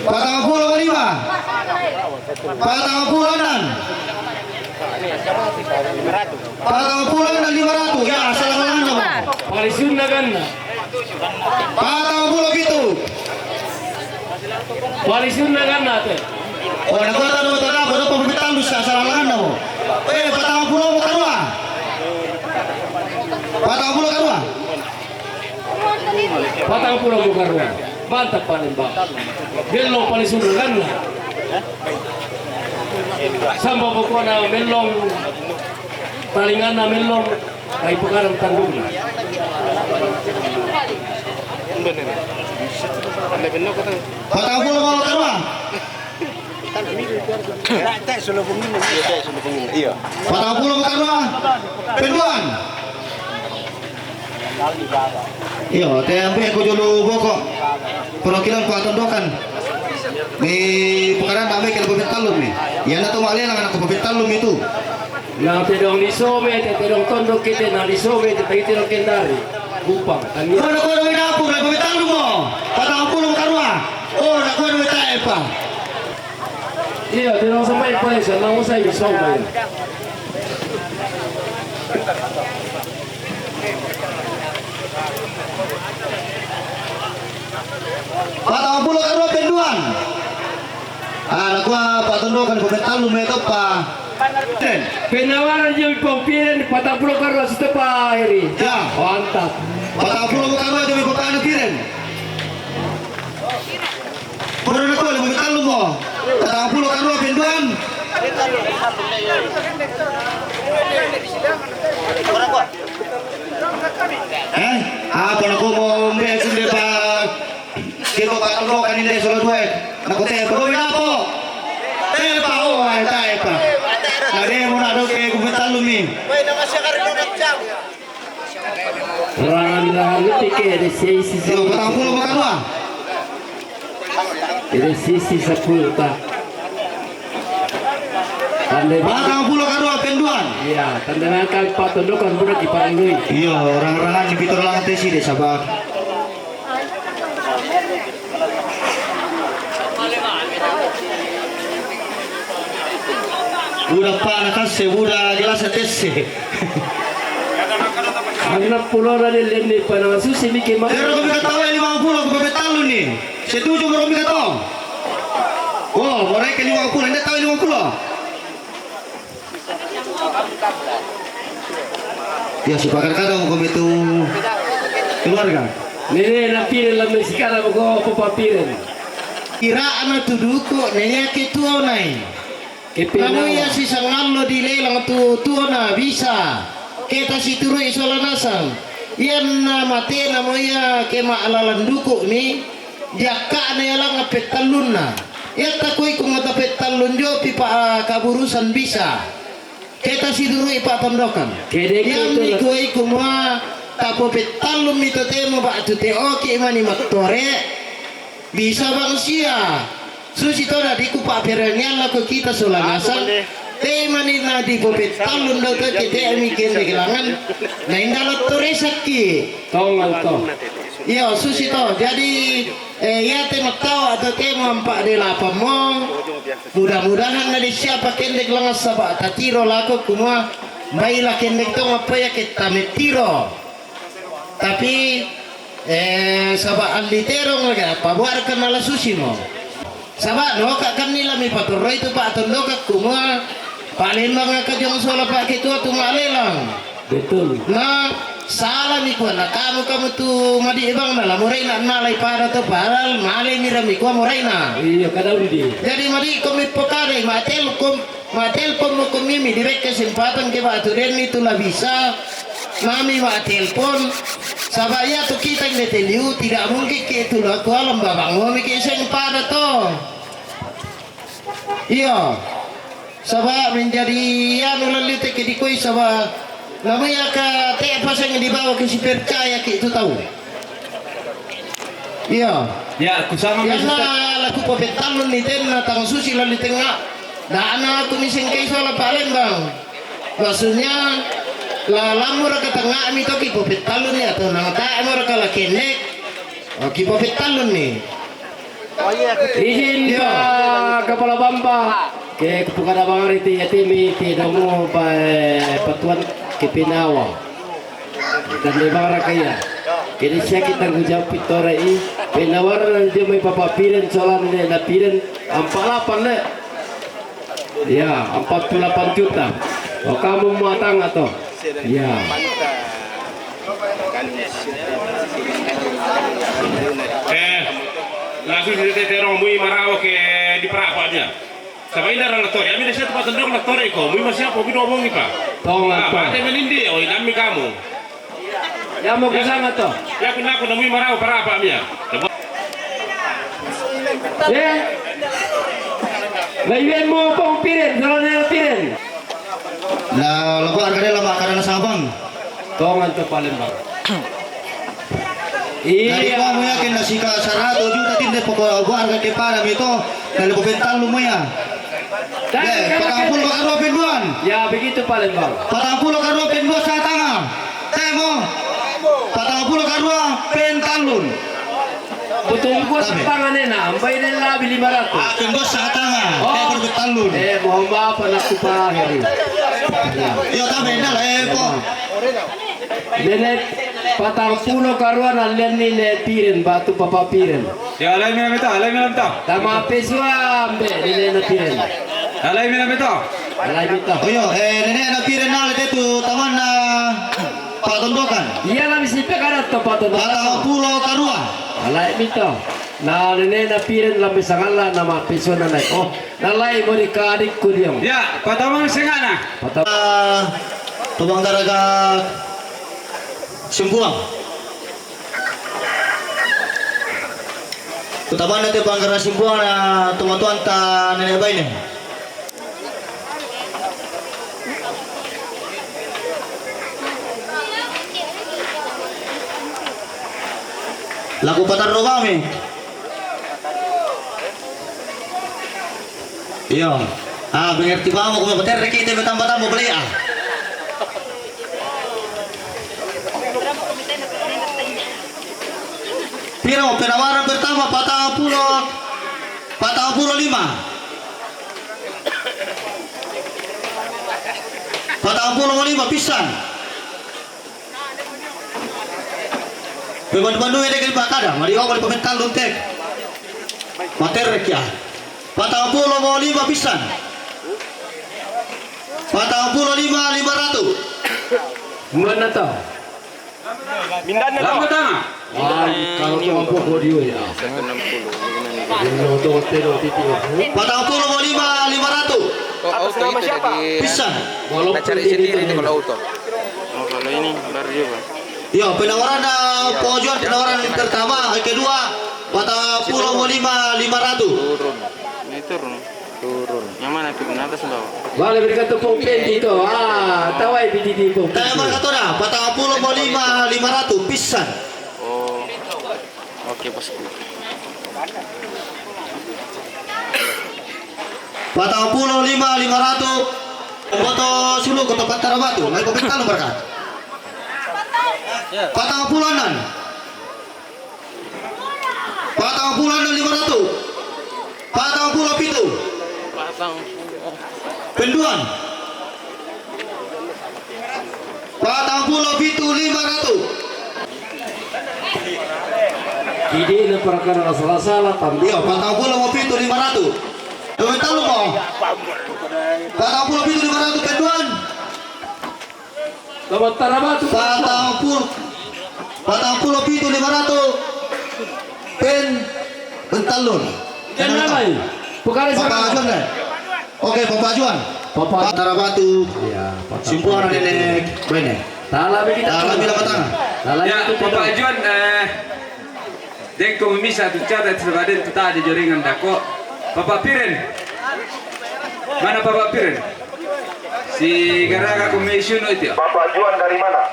Patang pulo lima. Patang pulo enam. Patang pulo enam lima ratus. Ya, salah langan mo. Paris sudah kan? Patang pulo pitu. Koalisi undangan nate. Oh, na kota do tana, bodo pembukaan lu sa salah langan mo. Eh, patang pulo mo karua. Patang pulo karua. Patang pulo mo karua. Mantap paling bang. Bello paling sudah kan. Sampai pokoknya melong. Paling ana melong. Ai pakaram tandukna. Patang pulo mo karua. Iya. Patang pulo mo karua. Penduan. Iyo, te ampe ko jolo boko. Perwakilan Pak Tondokan. Ni pakaran ampe ke Bobet Talum ni. Ya na to male na ko Bobet Talum itu. Na tedong di some, te tedong tondok kite, na di some, te pagi tedong kendari. Kupang, tani. Oh, na ko do ina pu, na ko betal mo. Patang pulo karua. Oh, na ko do betal pa. Iya, tedong sampai pa, sa na usai di some. Patang pulo karua penduan. Ah, na kua Pak Tondokan ko betal mo to pa. Penawaran je mi pampiren, patang pulo karua sitepa eri. Ya. Mantap. Patang pulo karua je mi pampiren. Pura na kua lima betal mo. Patang pulo karua penduan. Eh, apa na ko mo mbe sinde pa. Kiko patang pulo kan inde solo due. Na ko te pa ko minapo. Te pa o ai te pa. Na de mo na do ke ku betal mi. Rangan-rangan lu tike de sisi. Yo, patang pulo mo karua. Ede sisi sepuluh ta. Tande patang pulo karua penduan. Iya, tande nangkal Pak Tondokan budak di Paralui. Iya, orang-orang di Pitor Langat sih deh sabar. Udah pa na kase, udah gelas tesse. Anna pulo na de lenne pa na susi mike ma. Tero ko mi katawa lima pulo ko pe talu ni. Setuju mo ko mi katawa. Oh, mo reke lima pulo, nde tawa lima pulo. Ya, sepakat kata mo ko mi tu keluarga. Nene na pire la mesikana mo ko papa pire. Ira ana tuduko nene ke tuo nai. Namo ia si sangallo dilelang tu tuona bisa. Keta situru'i sola nasang. Ianna mate namo ia ke ma'lalang duku'mi, diakka'na ia langa pettallunna. Iatta kuiku mata pettallun jopi pa kaburusan bisa. Keta situru'i pa tondokan. Iammi kuiku mua tapo pettallummi totemo ba'tu te oki mani mattore. Bisa bang sia. Susi to dadi ku pa'perengian lako kita sola nasang. Te mani na di popettallun dau to cete'mi kende gelangan. Na inda lotto resakki. Tongan to. Iya, susi to. Jadi, eh, iya te mattawa atau te mampa de lapammo. Mudah-mudahan na di siapa kende gelangan saba tatiro lako kumua baila kende to ngappa ya ketta mettiro. Tapi, eh, saba alli terong ga pabuarkan nala susimo. Saba noka kanni lami patorroi tu pa tondokakku mua palembang ka jong sola pa ketua tu malelang. Betul. Na salami kua na kamu kamu tu madi bang na la moraina nalai pada to padahal male mira mi kua moraina. Iya kada undi. Jadi madi komi pokadai ma telkom. Matelpon mo ko mimi direct kesempatan ke batu denni tu la bisa. Mami matelpon. Saba' iya tu kita inde teliu, tidak mungkin ke tu la kualam babang ngomi ke seng pada to. Iyo. Saba' menjadi anu lalli te ke dikoi saba' namu iya ka te pasang di bawah ke si percaya ke itu tau. Iyo. Ya, kusama. Iya, laku po petallun ni tenna tang susi lalli tengnga. Dana aku ni sengkai sola Palembang. Maksudnya, la lammu raka tangnga'mi to ki popettallu ni atau nang ta'mu raka la kendek. Oh, ki popettallu ni. Izin, Pak Kepala Bamba. Ke kupukada bangari ti yatimi ti domu pa patuan ke pinawa. Dan de bara kaya. Kini siaki tanggung jawab pitore i. Penawaran dio mai papapiren solan ne na piren ampat lapan le. Ya, empat puluh delapan juta. Oh, kamu mau tang atau? Ya. Eh, langsung si Tetero mui marawa ke di perapanya. Sama ini orang letor ya, ini saya tempat tendang letor iko, mui masih apa, mui domongi pak. Tong apa? Ada menindi, oh inami kamu. Ya mau ke sana toh. Ya kena aku nemui marau berapa mia. Ya. Laiwen mo pong piren, kalau nela piren. Nah, lo kok harganya lama karena sabang. Tongan to Palembang. Iya. Dari kamu yakin nasi ka seratus juta tinde pokok harga kepala mito. Dari pepental lumayan. Eh, patang puluh ka rua penduan. Ya, begitu Palembang. Patang puluh ka rua penduan satanga. Temo. Patang puluh ka rua pentallun. Betul gua setengah nena, ambai nena lebih lima ratus. Ah, pendua satanga. Oh. Eh, berbetalun. Eh, mohon maaf, anakku Pak Heri. Yo, tapi enggak lah, eh, kok. Nene patang puluh ka rua na len ni ne piren, batu papa piren. Ya, alai mina mita, alai mina mita. Tama pesua ambe nene na piren. Alai mina mita. Alai mita. Oh, yo, eh, nene na piren na le tu taman na. Patondokan. Iya, la misipe kada to patondokan. Patang puluh ka rua. Alai mito. Na nene na piren lambe sangala nama pesona nai. Oh, na lai mori kadik kudiong. Ya, patamang sengana. Patamang. Ah, tubang daraga sembuang. Utamana te panggara sembuang na tumatuan ta nene baine. Laku patarro bami. Iyo. Ah, mengerti bamo kuma paterre kita betamba-tamba beli ah. Piro penawaran pertama patang puluh, patang puluh lima. Patang puluh lima pisan. Pemandu-mandu ini kali pakada, mari awal pemental luntek. Mater kia. Patang puluh mau lima pisan. Patang puluh lima lima ratus. Mana tau? Mindanao. Lama tama. Wah, kalau tu mampu kau dia ya. Patang puluh mau lima lima ratus. Oh, atas nama siapa? Pisan. Walaupun cari sendiri itu kalau auto. Oh, kalau ini baru juga. Ya, penawaran dah pengajuan penawaran pertama, kedua patang puluh mau lima lima ratus. Turun. Ini turun. Turun. Yang mana turun? Atas bawah. Bale berkat tepung pendi tu. Ah, tawai bididi pung. Tanya mereka tu dah, patang puluh mau lima lima ratus pisan. Oh. Oke, bosku. Patang puluh lima lima ratus. Boto sulu ke tempat tarabatu. Lai pemental mereka. Patang puluh enam. Patang puluh enam lima ratus. Patang puluh pitu. Penduan. Patang puluh pitu lima ratus. Jadi ini perkara salah-salah tambah. Iya, patang puluh mau pitu lima ratus. Dua tahu mau. Patang puluh pitu lima ratus penduan. Lawan Tarabatu. Patang puluh, patang puluh pitu lima ratus. Pen, pentalun. Dan lain. Pekara sana. Papajuan deh. Oke, papajuan. Papa Tarabatu. Iya, Papa. Simpuan nenek. Bene. Tala bagi. Tala bila patang. Lalang. Ya, itu Papa Juan, eh, dengko misa tu cata sebaden tu tadi joringan dako. Papa Piren. Mana Papa Piren? Si garaga komisioner itu ya? Papa Juan dari mana?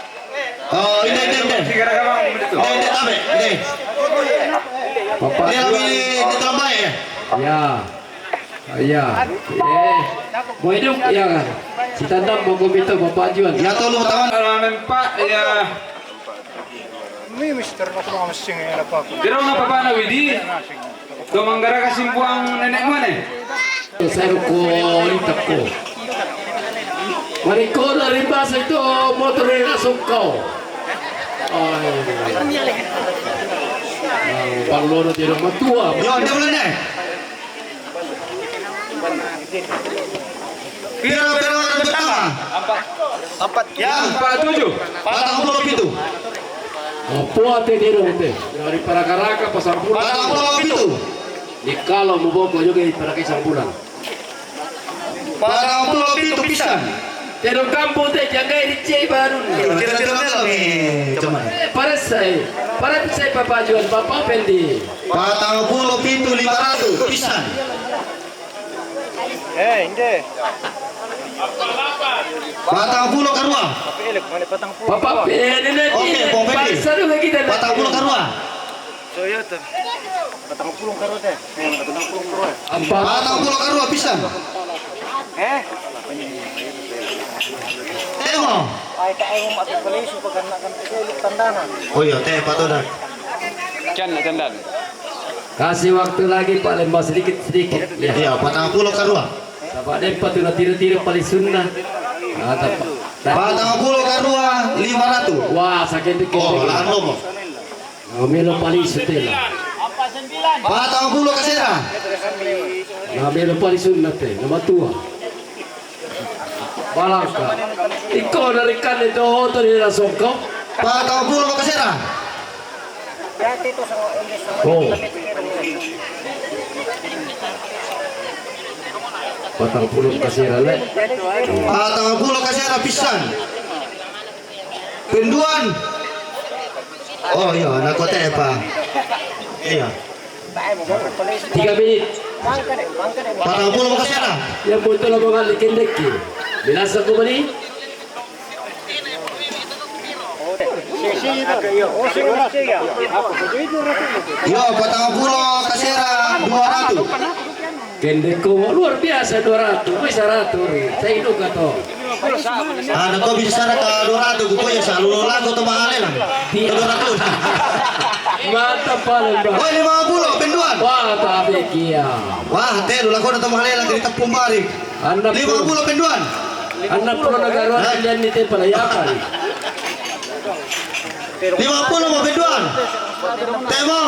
Oh, ini, ini, ini. Si garaga mana itu? Ini, ini, tabe, ini. Papa Juan. Ini kami ini terlambat ya? Ya. Iya. Eh, mau hidup ya kan? Si Tandam mau komito Bapak Juan. Ya, tolong, taman. Kalau mempak ya. Ini mister, aku mau masing ya, apa aku? Kira ngapa Bapak Nawidi? Tuh manggara kasih buang nenek mana? Saya ruko litak ko. Mariko dari bahasa itu motor ini langsung kau. Oh, iya. Bang Lono tidak matua. Yo, dia belum deh. Pira, pira orang pertama? Empat. Empat. Ya. Empat tujuh. Patang puluh pitu. Apa ate dia dong ate? Dari Parakaraka pasar bulan. Patang puluh pitu. Di kalau mau bawa juga di Parakai Sambulan. Patang puluh pitu pisan. Tedong kampung te janggai di cei baru. Tira-tira melo mi, cuman. Para saya, para saya Papa Juan, Papa Pendi. Patang puluh pitu lima ratus pisan. Eh, inde. Patang puluh karua. Papa Pendi. Oke, Pong Pendi. Patang puluh karua. Toyota. Patang puluh karua te. Patang puluh karua. Patang puluh karua pisan. Eh? Temo. Ai ka ai mau mati polisi paganakan seluk tandana. Oh iya, te patoda. Can tandan. Kasih waktu lagi Pak Lembah sedikit-sedikit. Ya. Iya, patang puluh karua. Dapat dia patuna tira-tira paling sunnah. Ah, dapat. Patang puluh karua lima ratus. Wah, sakit dikit. Oh, lano mo. Ngambil paling setel. Patang puluh kasera. Ngambil paling sunat eh, nama tua. Balangka. Iko dari kan itu oto di la songko. Patang puluh kasera. Oh. Patang puluh kasera le. Patang puluh kasera pisan. Penduan. Oh iya, anak kota ya, Pak. Iya. Tiga menit. Patang puluh kasera. Yang betul abang Ali kendeki. Binasa ko mani. Yo, patang puluh kasera dua ratus. Kendeko luar biasa dua ratus, wis seratus ri. Saya hidup kata. Ada kau bicara ke dua ratus, pokoknya selalu lagu tu mahal lah. Iya. Dua ratus. Mantap paling, Bang. Wah, lima puluh penduan. Wah, tapi kia. Wah, teh lu lagu tu mahal lah, kita pumbari. Lima puluh penduan. Anak puluh negara dan di tempat layakan. Lima puluh mau penduan. Temo.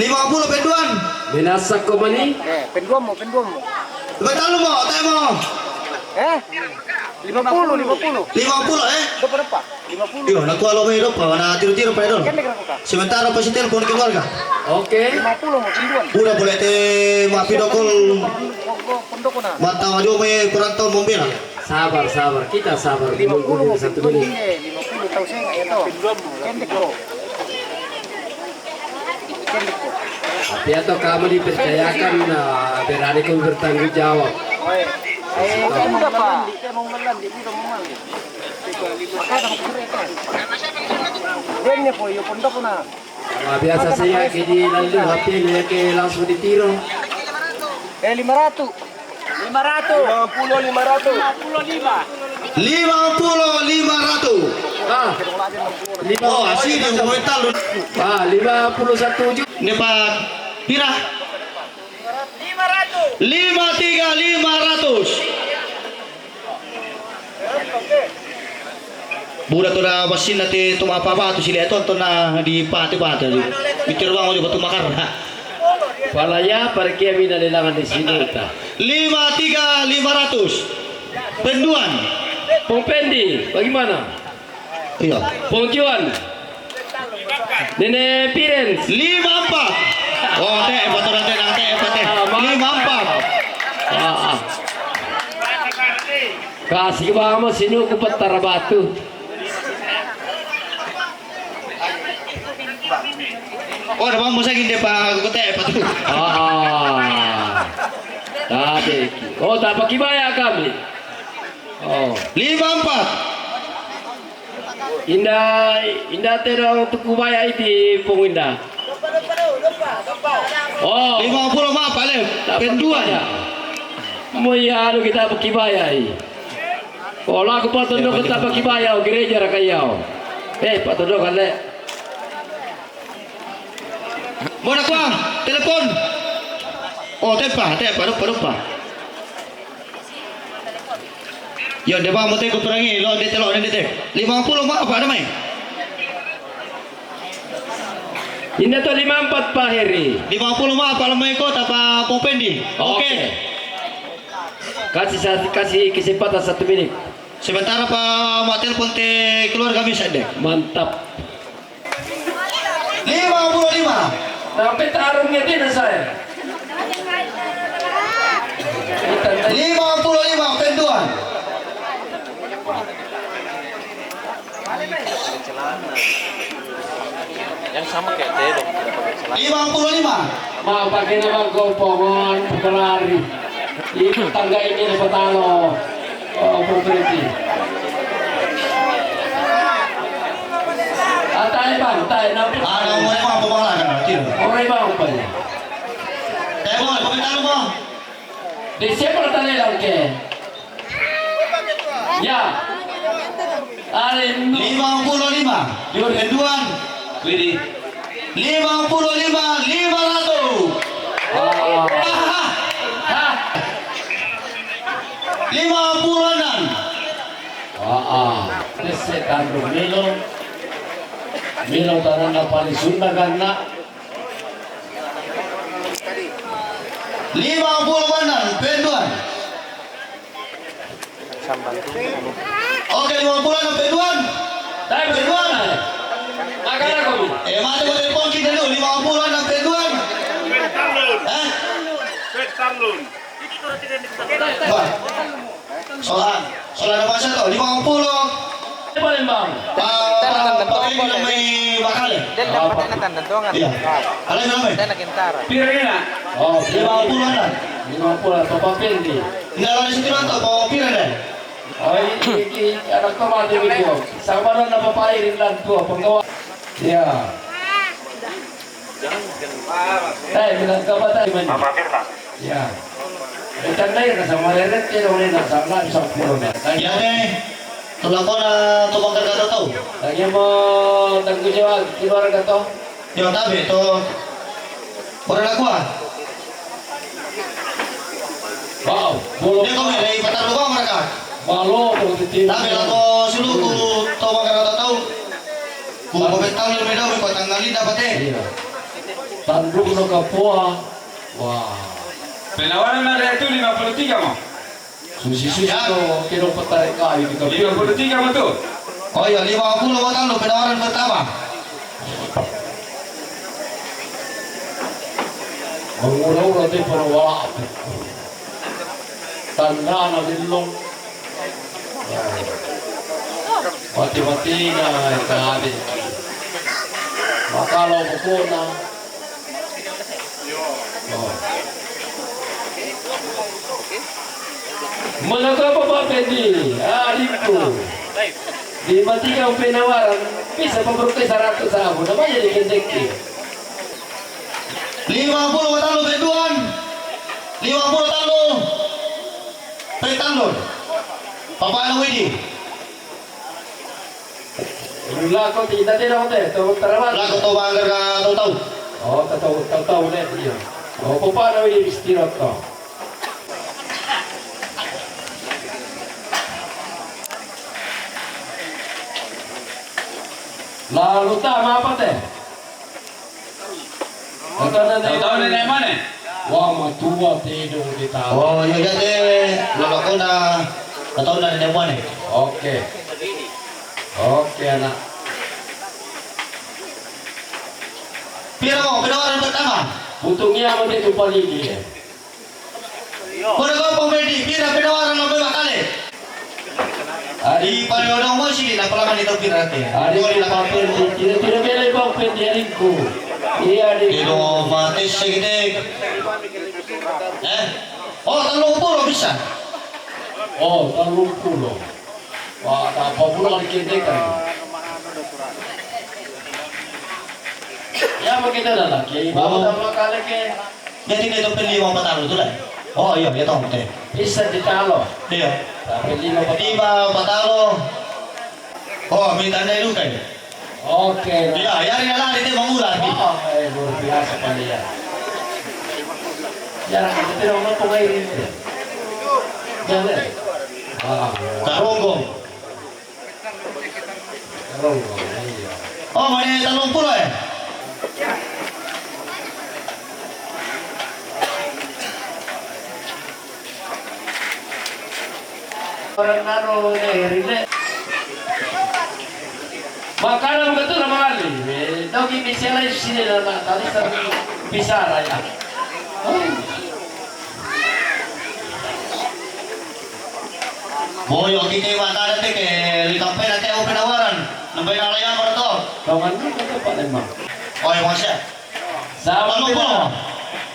Lima puluh penduan. Binasa ko mani. Eh, penduan mo, penduan mo. Betul mo, temo. Eh? Lima puluh, lima puluh. Lima puluh, eh? Depa, depa. Lima puluh. Iyo, nak kualo mai depa, mana tiru-tiru pa dolo. Sementara pa si telepon keluarga. Oke. Lima puluh mo penduan. Udah boleh te mapi dokol. Pondok na. Mata wajo mai kurang tahu membela. Sabar, sabar. Kita sabar. Lima puluh mo satu menit. Lima puluh tahu saya nggak ya tahu. Pendek kok. Tapi atau kamu dipercayakan, nah, berani kamu bertanggung jawab. Saya mau melan, dia mau melan, dia mau melan. Makanya kamu cerita. Dia punya boyo pondok na. Nah, biasa saya ke di lalu H P ni ke langsung ditiro. Eh, lima ratus. Lima ratus. Lima puluh, lima ratus. Lima puluh, lima ratus. Lima puluh, lima ratus. Ah. Lima. Oh, asli dia komentar lu. Ah, lima puluh satu juta. Ini Pak Pira? Lima ratus. Lima tiga, lima ratus. Buda tu da basinna te tu mapa batu sile tonton na di pate batu di. Mikir bang ojo batu makar. Pala ya, parkia mina lelangan di sini ta. Lima tiga lima ratus. Penduan. Pong Pendi, bagaimana? Iya. Pong Juan. Nene Pirens. Lima empat. Oh, te, foto nanti, nanti, foto. Ah, mantap. Lima empat. Ah, ah. Kasih mama sini ke petara batu. Oh, ada bang musang inde pa kote pa tu. Ah. Tadi. Oh, tak pakai bayar kami. Oh. Lima empat. Inda, inda te dong tuku baya iti pung inda. Oh. Lima puluh ma pale. Penduan. Mo iya anu kita pakibaya i. Ola ku patondok kita pakibaya o gereja raka iyau. Eh, patondok kan le. Mona kuang, telepon. Oh, tepa, tepa, rupa, rupa. Yo, de ba mo te ku perangi, lo de te, lo de te. Lima puluh ma apa ada mai? Inda to lima empat pa Heri. Lima puluh ma apa lamai kota pa Popendi. Oke. Kasih sa-, kasih kesempatan satu menit. Sementara pa ma telepon te keluarga bisa de. Mantap. Lima puluh lima. Tapi tarungnya tidak saya. Lima puluh lima penduan. Yang sama kayak Tedong, tidak pakai celana. Lima puluh lima. Mau pakai nama gopongan, pakai lari. Ini tangga ini dapat talo. Oh, berhenti. Atai bang, atai napa? Ada mau apa bang lah kan? Orang bang apa ya? Tedong, pakai talo bang. Di siapa tadi lagi? Ya. Lima puluh lima. Penduan. Widi. Lima puluh lima, lima ratus. Ah. Ah. Lima puluh enam. Ah, ah. Setan Milo. Milo tanah paling Sunda kan nak. Lima puluh enam, penduan. Oke, lima puluh enam, penduan. Penduan. Eh, mati mau telepon kita dulu, lima puluh enam, penduan. Eh? Wah. Soal, soal ada masa tau, lima puluh. Palembang. Pak, Pak, Pak Edi namai bakale. Dia dapat enak tanda tangan. Iya. Alai namai. Dia nak kentara. Pira ina? Oh, lima puluh anak. Lima puluh, Papa Pendi. Nda lari situ nonton, Papa Pira deh. Oh, ini, ini anak tomate video. Sama nona Papa Irin dan tua penggawa. Ya. Eh, bilang ke apa tadi, Man? Papa Firman. Ya. Bukan dai na sama reret ke dong ni na sama bisa puluh na. Ya deh. Tolak kona tu bangkar kata tau. Lagi mau tanggung jawab keluarga tau. Yo tabe to. Ora la kua. Wow, bolo. Dia kau ni dari patar lubang mereka. Balo, bolo titi. Tabe la ko suluku to bangkar kata tau. Ku ko betal le me dau ko tanggal ina pate. Iya. Tanduk no kapoa. Wah. Penawaran ada itu lima puluh tiga mau. Susi-susi to, kira petai kayu di kayu. Lima puluh tiga mau tuh. Oh iya, lima puluh mau tanduk penawaran pertama. Mengura-ura te para wala. Tanda na dilong. Mati-mati na tadi. Makalo bukuna. Oh. Mengapa Bapak Pendi? Adikku. Di mati kau penawaran, bisa pemberke seratus aku. Namanya di Kendeki. Lima puluh talo penduan. Lima puluh talo. Petalo. Papa Nawidi. Lako ti, ita tira hote, to tarawa. Lako to banggar ka to tau. Oh, to tau, to tau ne, iya. Oh, popa na wi istirahat to. Lalu ta ma apa te? Tau nene mane? Wah, matua te dong di tau. Oh, iya, iya, te. Lolo kona, tau nene mane? Oke. Oke, anak. Pira mo, penawaran pertama? Untungnya mau dia tumpah lagi ya. Kode ko pemedi, pira penawaran lo bebak kali? Ari pale odong mo sini, na palaman itu pira te? Ari pale di, tidak, tidak bele bang pendiaringku. Iya, di. Kilo mati sedikit. Eh? Oh, tellung pulo bisa. Oh, tellung pulo. Wah, tak apa pula dikendekan. Ya, begitu dah lah. Kiai baru. Oh. Pertama kali ke. Jadi itu pellima patang itu lah. Oh, iya, iya, tahu, teh. Bisa ditalo. Iya. Tapi lima patang. Lima patang. Oh, minta anda itu kan. Oke. Iya, ya, ya, lah, itu mengular. Oh, eh, luar biasa kalian. Jarang kita tidak mau pemain ini. Jangan. Ah, Karonggo. Karonggo, iya. Oh, mana tellung pulo ya? Orang naro, eh, rile. Makanan betul nama Ali. Eh, dogi misalnya sini nama tadi sering bicara ya. Oh. Boyo, kita mata ada teh ke di kampanye nanti aku penawaran. Nambah yang lain apa tuh? Kawan lu kata Pak Lembang. Oh, yang masih. Sama. Tellung pulo.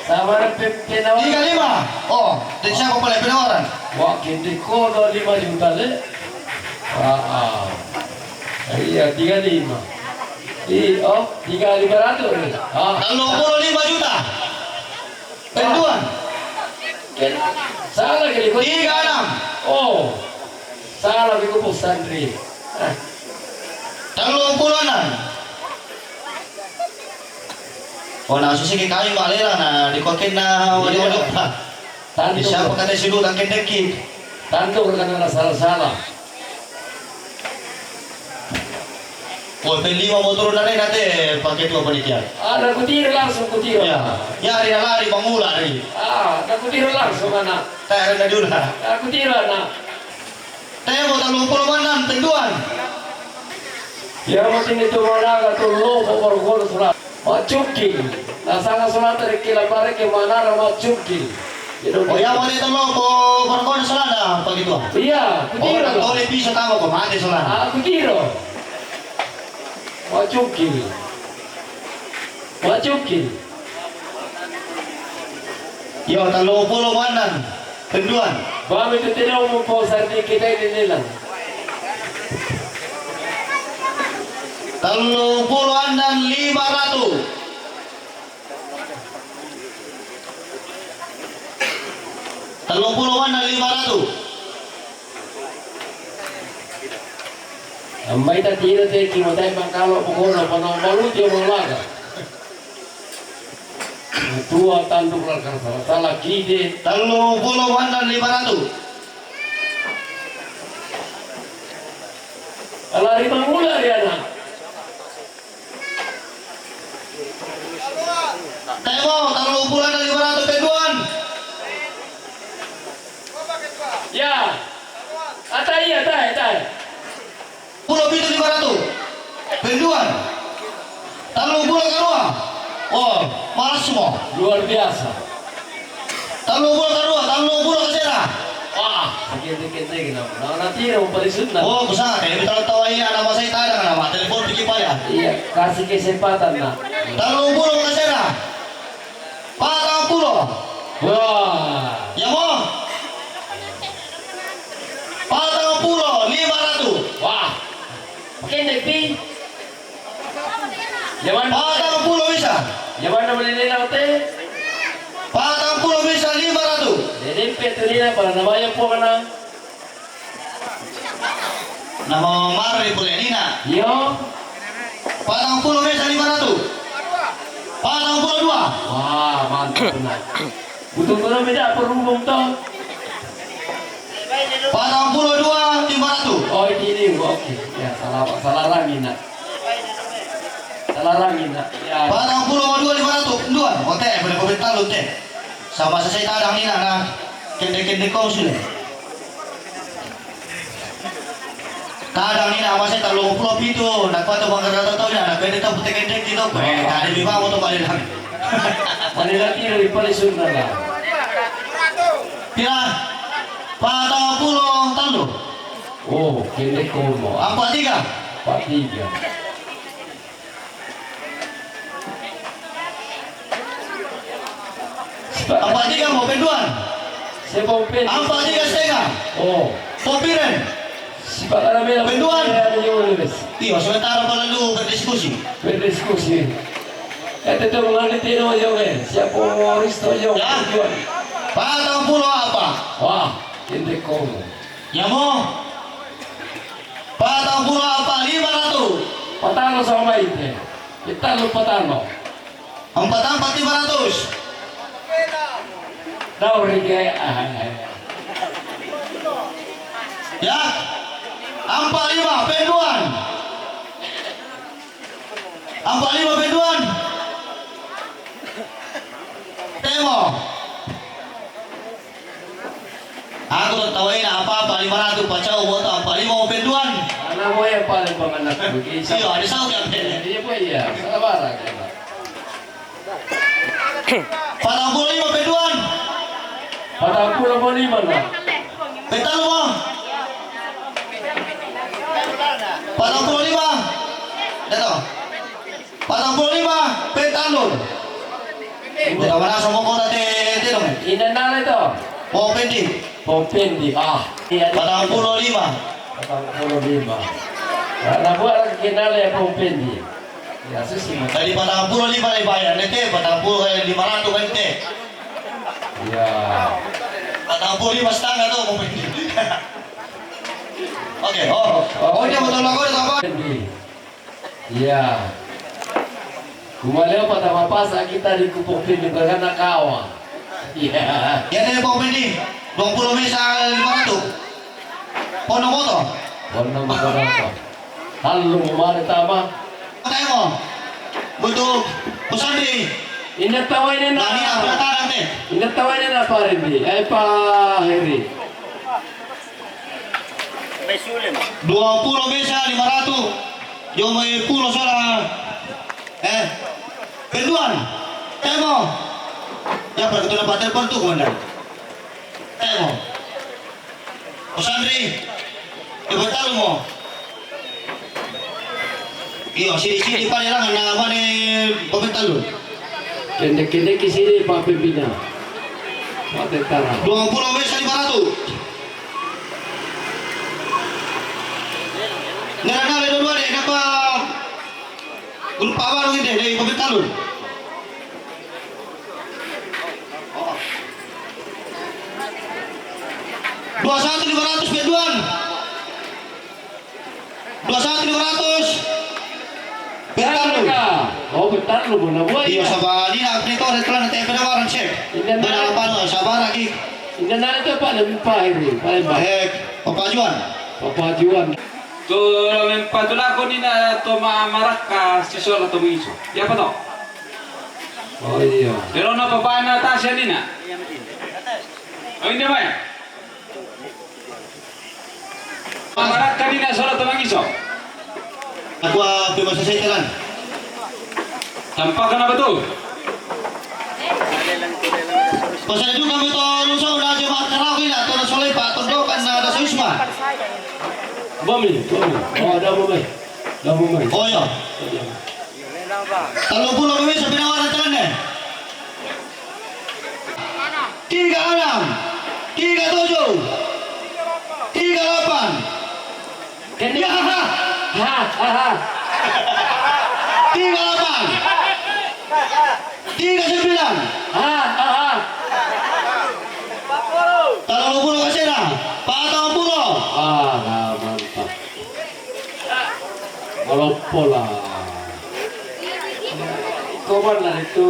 Sama ada pe-, penawaran. Tiga lima. Oh, dan siapa boleh penawaran? Wah, kita kodo lima juta le. Ah, ah. Iya, tiga lima. Di, oh, tiga lima ratus le. Ah. Tellung pulo lima juta. Penduan. Salah kali kau. Tiga enam. Oh. Salah kali kau, Bos Sandri. Ah. Tellung pulo enam. Oh, nah, susi ke kayu balik lah, nah, di kokin, nah. Iya. Wajah-wajah, Pak. Tantu. Bisa apa kata si Dutang kendeki? Tantu karena salah-salah. Woi, pellima mau turun dari nanti pakai tua panitia. Ada kutira langsung kutira. Ya, ya, dia lari, Bang Ula, lari. Ah, ada kutira langsung, anak. Saya ada dulu. Ada kutira, anak. Temo tellung pulo enam, penduan. Ya, mungkin itu mana kata lo, pokok-pokok surat. Macungkil. Nah, sana surat dari kila pare ke mana ada macungkil. Oh, ya, boleh tellung pulo, pokok-pokok surat dah, begitu. Iya, oh, kutira. Boleh bisa tahu kok mati surat. Ah, kutira. Macungkil. Macungkil. Yo, tellung pulo enam. Penduan. Bami tu tidak mau posar di kita ini nilang. Tellung pulo enam lima ratus. Tellung pulo enam lima ratus. Ambai ta tira te ki matai pangkalo pokokna pano malu dia mau laga. Tua tanduk lakar salah-salah kide. Tellung pulo enam lima ratus. Lari mangula dia, nak. Temo, tellung pulo enam lima ratus penduan. Ya. Atai, atai, atai. Pulo pitu lima ratus. Penduan. Tellung pulo karua. Oh, malas semua. Luar biasa. Tellung pulo karua, tellung pulo kasera. Wah, sakit-sakit lagi, nah. Nah, nanti yang paling sunat. Oh, bisa, kayak kita tahu ini anak masa itu ada, nama telepon pikir payah. Iya, kasih kesempatan, nak. Tellung pulo kasera. Patang pulo. Wah. Ya, mo? Patang pulo lima ratus. Wah. Kende pi. Zaman patang pulo bisa. Zaman nama lele na te. Patang pulo bisa lima ratus. Lele pe tu lele para na baya po kana. Nama mari pule nina. Yo. Patang pulo bisa lima ratus. Patang pulo dua. Wah, mantap benar. Butuh benar beda apa rumbung tu? Patang pulo dua lima ratus. Oh, ini, oke. Ya, salah, salah lagi, nak. Salah lagi, nak. Ya. Patang pulo dua lima ratus. Dua. Oke, boleh kau minta lu teh. Sama selesai tadang ni, nak, nah. Kende-kende kau sudah. Tadang ni, nak, masih tellung pulo pitu. Nak kuat tu bangga kata tahu ni, nak kende tahu putih kende kita. Eh, tadi lebih bawa tu balik lagi. Balik lagi lebih paling sudah lah. Pira? Patang pulo telu. Oh, kende komo. Apa tiga? Apa tiga? Ampat tiga mo, penduan. Siapa open? Ampat tiga setengah. Oh. Popiren. Sipak karamel. Penduan. Iya, sementara pala lu berdiskusi. Berdiskusi. Kata tu mengalih tino yo, eh. Siapa mau Risto yo? Ya. Penduan. Patang pulo apa? Wah, ini komo. Ya mo. Patang pulo apa? Lima ratus. Patang sama itu. Kita lu patang. Ampat ampat lima ratus. Daur rige. Ya. Ampat lima, penduan. Ampat lima, penduan. Temo. Aku tak tahu ini apa-apa, lima ratus pacau motor, apa lima mau penduan. Anak mau yang paling pemenang. Iya, ada satu yang pengen. Iya, Bu, iya. Sabar aja, Pak. Patang pulo lima penduan. Patang pulo lima, nah. Penduan mo. Patang pulo lima. Dato. Patang pulo lima, pentalun. Kita mana semua kota te, te dong. Ina nala itu. Mau pending. Mau pending. Ah, iya. Patang pulo lima. Patang pulo lima. Karena buat lagi kenal ya mau pending. Ya, susi. Tadi patang pulo lima dibayar, nanti patang pulo lima ratus nanti. Ya. Patang pulo lima setengah tuh mau pending. Oke, oh, oh, dia mau tolong kau apa? Pending. Iya. Kumaleo patama pasa kita di kupok pindi berkana kawa. Iya. Ya, dari pok pindi, dua puluh mesa lima ratus. Pono moto. Pono moto apa? Lalu mana tama? Temo. Betul. Pesan di. Inda tawa ini na. Nani apa taran teh? Inda tawa ini na Pak Rendi. Eh, Pak Heri. Dua puluh mesa lima ratus. Yo mai pulo sola. Eh, penduan. Temo. Ya, perketuan Pak Telpon tuh, Komandan. Temo. Osandri. Ibu tahu mo. Iyo, sini-sini pada lang na mane pementalu. Kendek-kendek ke sini, Pak Pembina. Pak Tentara. Dua puluh mesa lima ratus. Nara-nara dua-dua deh, kenapa? Grup apa dong ini dari pementalu? Dua satu lima ratus penduan. Dua satu lima ratus. Pentallu. Oh, pentallu, bona buat. Iyo, sama ni nak ni tu ada telan nanti pada barang cek. Inda nala. Benar apa tu? Sabar lagi. Inda nala tu paling pahir ni, paling pahir. Eh, papajuan. Papajuan. Tu mempa tu lako ni na to ma-, marakka si sola to mangiso. Ya apa to? Oh iya. Pero na papana tasya ni na. Oh, inda mai. Marakka ni na sola to mangiso. Aku, ah, pemasa saya telan. Tampakkan apa tu? Pasal juga kami to lusa udah jemaat karawi na to na soleh Pak, to dokan na ada soisma. Bami, bami. Oh, ada bami. Ada bami. Oh iya. Iya. Tellu pulo pemirsa pinawaran telan ne. Tiga enam, tiga tujuh, tiga delapan. Kene. Ya, ha, ha. Ha, ha, ha. Tiga delapan. Tiga sembilan. Ha, ha, ha. Tellu pulo kasera. Patang pulo. Ah, nah, mantap. Maloppo lah. Koman lah itu.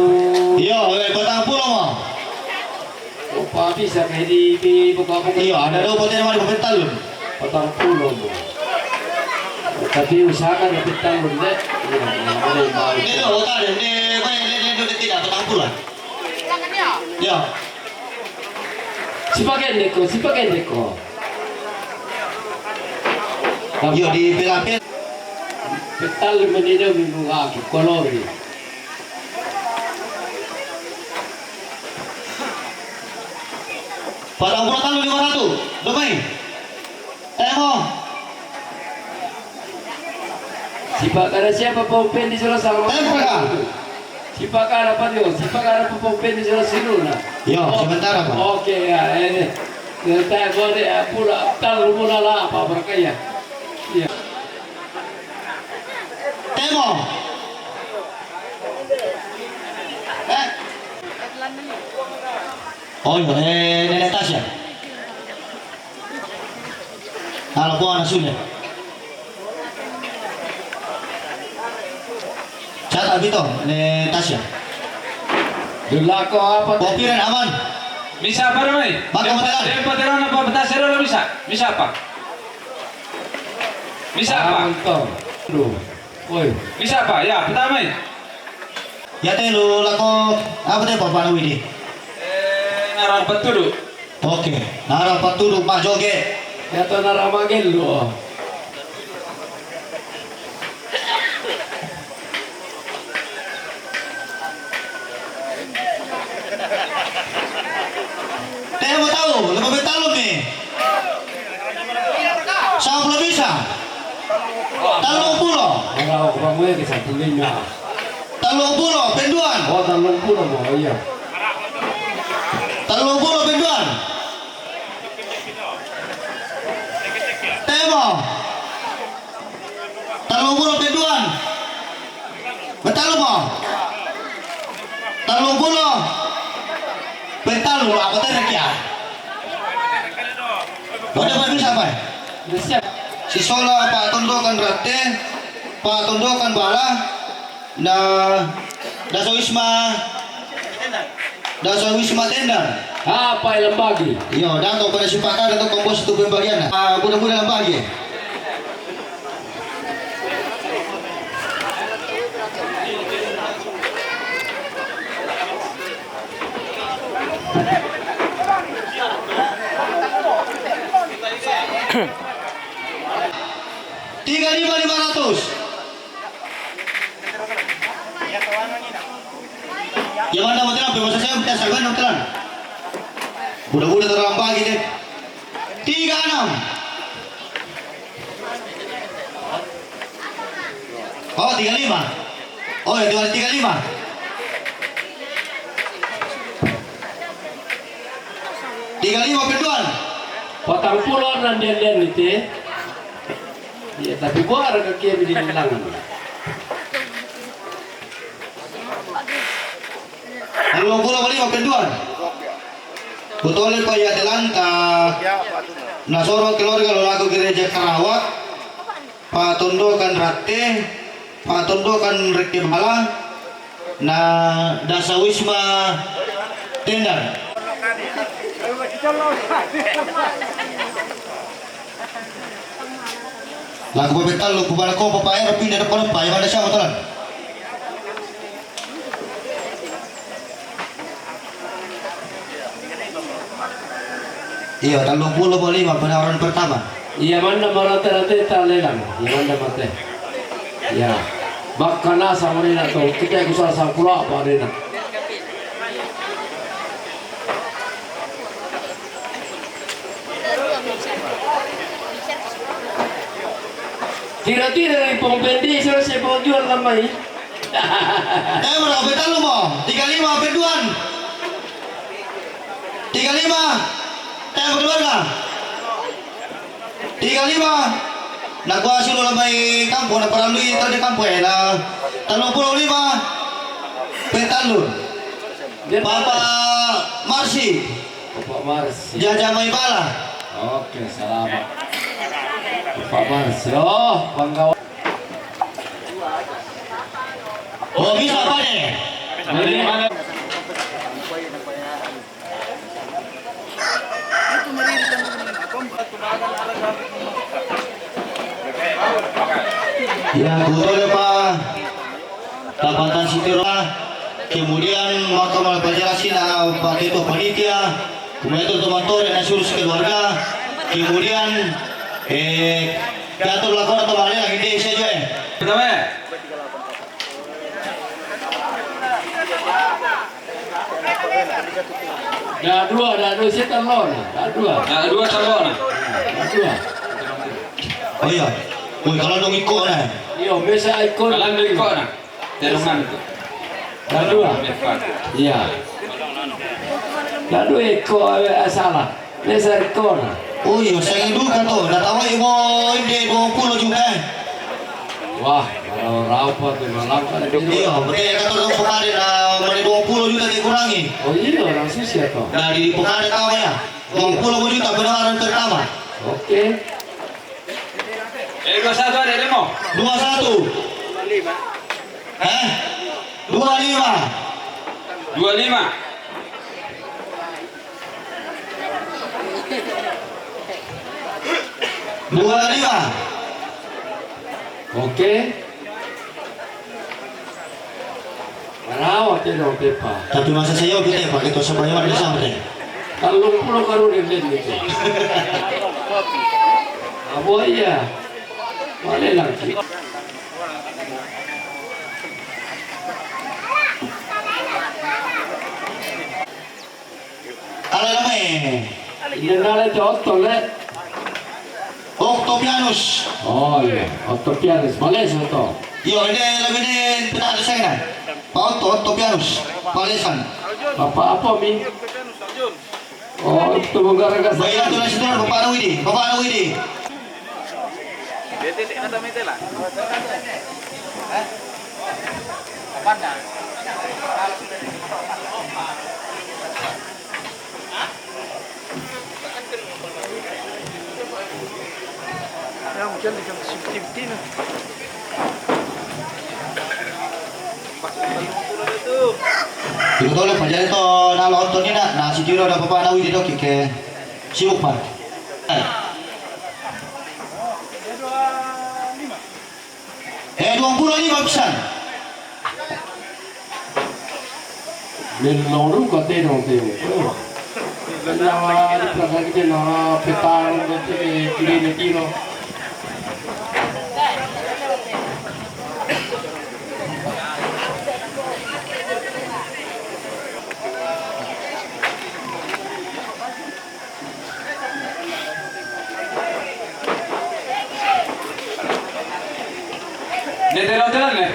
Iya, eh, patang pulo mo. Opa bisa kayak di, di buka-buka. Iya, ada dua poten mari poten talun. Patang pulo mo. Tapi usahakan dapat talun deh. Iya, iya, boleh, boleh. Ini dua poten, ini, ini, ini, ini tidak patang pulo. Ya. Sipakai deko, sipakai deko. Yo, di pelapis. Petal menino minggu aku, kolori. Patang pulo talun lima ratus. Domai. Temo. Sipak kada siapa pau pendi sudah sama. Temo kada. Sipak kada patio, sipak kada pau pendi sudah sinuna. Yo, sementara, Pak. Oke, ya, ini. Sementara gua deh, ya, pula, tahu pula lah, Pak, berkaya. Iya. Temo. Eh. Oh, iya, eh, Nenek Tasya. Halo, po ana sule. Cata bito, ne Tasya. Dulako apa? Kopiran aman. Bisa apa namanya? Maka Tempat, masalah. Tempat terang apa? Betas terang bisa? Bisa apa? Bisa apa? Anto. Duh. Woi. Bisa apa? Ya, pertama ya. Ya, telu lako, apa te, Bapak Widi? Eh, narang petudu. Oke, narang petudu, Pak Joge. Ya, to narang magelu. Te mau tahu, lima belas tahun nih. Sampulo bisa. Telu pulo. Ora, ora, gue ke satu lima. Telu pulo, penduan. Oh, telu pulo, oh, iya. Telu pulo, penduan. Temo. Telu pulo, penduan. Betul, mo? Telu pulo. Betul, apa tadi ya? Udah, Pak, bisa, Pak? Siap. Si Sola, Pak Tondo kan rate, Pak Tondo kan bala, na, Daso Wisma, Daso Wisma Tenda. Apa yang lembagi? Iyo, Dato pada sepakat untuk kombo satu pembagian. Ah, budak-budak lembagi. Tiga lima lima ratus. Yang mana mau terang? Masa saya minta sabar, mau terang. Budak-budak terlampau gitu. Tiga enam. Oh, tiga lima. Oh, ya, tiga lima. Tiga lima, penduan. Patang pulo nan dian-dian itu. Iya, tapi gua ada kaki di bilang. Telu pulo lima, penduan. Kutole pa ya telanta. Nasoro keluarga lo lako gereja Karawat. Patondokan rate, patondokan reke bala, na Daso Wisma Tenda. Laku pepetal lo kubala ko papa ero pindah depan pa ya mana siapa tolan. Iya, telu pulo lima, penawaran pertama. Iya, manda marate-rate ta lelang. Iya, manda mate. Ya. Bakana sama ni nak tu. Kita kusah sangkula apa ni nak. Tira-tira ni pong pendi, sira si pong jual lamai. Eh, berapa telu mo? Tiga lima, penduan. Tiga lima. Eh, berapa? Tiga lima. Nak gua suruh lamai kampung, nak paralui tadi kampung, eh, na telu pulo lima. Petalun. Papa Marsi. Bapak Mars. Jaja mai bala. Oke, selamat. Bapak Mars. Oh, panggawa. Oh, bisa apa nih? Ini mana? Ya, betul ya, Pak. Tapatan sitiro, kemudian maka malapajara sina pa ketua panitia, kemudian itu teman tore na seluruh keluarga, kemudian, eh, diatur laporan teman lagi desa juga, eh. Pertama. Dah dua, dah dua, saya tak lawan, dah dua. Dah dua tak lawan. Dah dua. Oh iya. Woi, kalau dong ikut nah. Iya, biasa ikut. Kalau dong ikut nah. Terungan tu. Dah dua. Iya. Lalu eko awe asala. Lesa rekona. Oh iyo, saya duka to. Nda tawai mo inde dua puluh juta, eh. Wah, kalau raupa tu malam kan. Iyo, berarti ya kata tu pokare na mane dua puluh juta dikurangi. Oh iyo, langsung siapa? Dari pokare tahu ya. Dua puluh juta benaran pertama. Oke. Eh, dua satu ada demo. Dua satu. Eh? Dua lima. Dua lima. Dua lima. Oke. Marawa te dong pepa. Tapi masa saya oke te, pakai tosa banyak ada sampai. Kalau pulau baru dia lihat gitu. Apa iya? Mana lagi? Ala lame. Inde nale te Otto le. Octavianus. Oh iya, Octavianus. Males Otto. Iyo, inde lame ne pernah ada saya kan. Pak Otto, Octavianus. Palesan. Apa-apa mi? Oh, itu gara-gara saya. Bapak itu nasi tuan, Bapak Nawidi, Bapak Nawidi. Ya, mungkin di jam fifty na. Dulu tole panjari to na lo Otto ni na, na si Tiro ada Bapak Nawidi doki ke sibuk, Pak. Eh, dua puluh lima pisan. Nel nong ru kate nong te. Nyawa di perasaan kita nong petang nong te kiri ne tiro. Nete lo telan ne?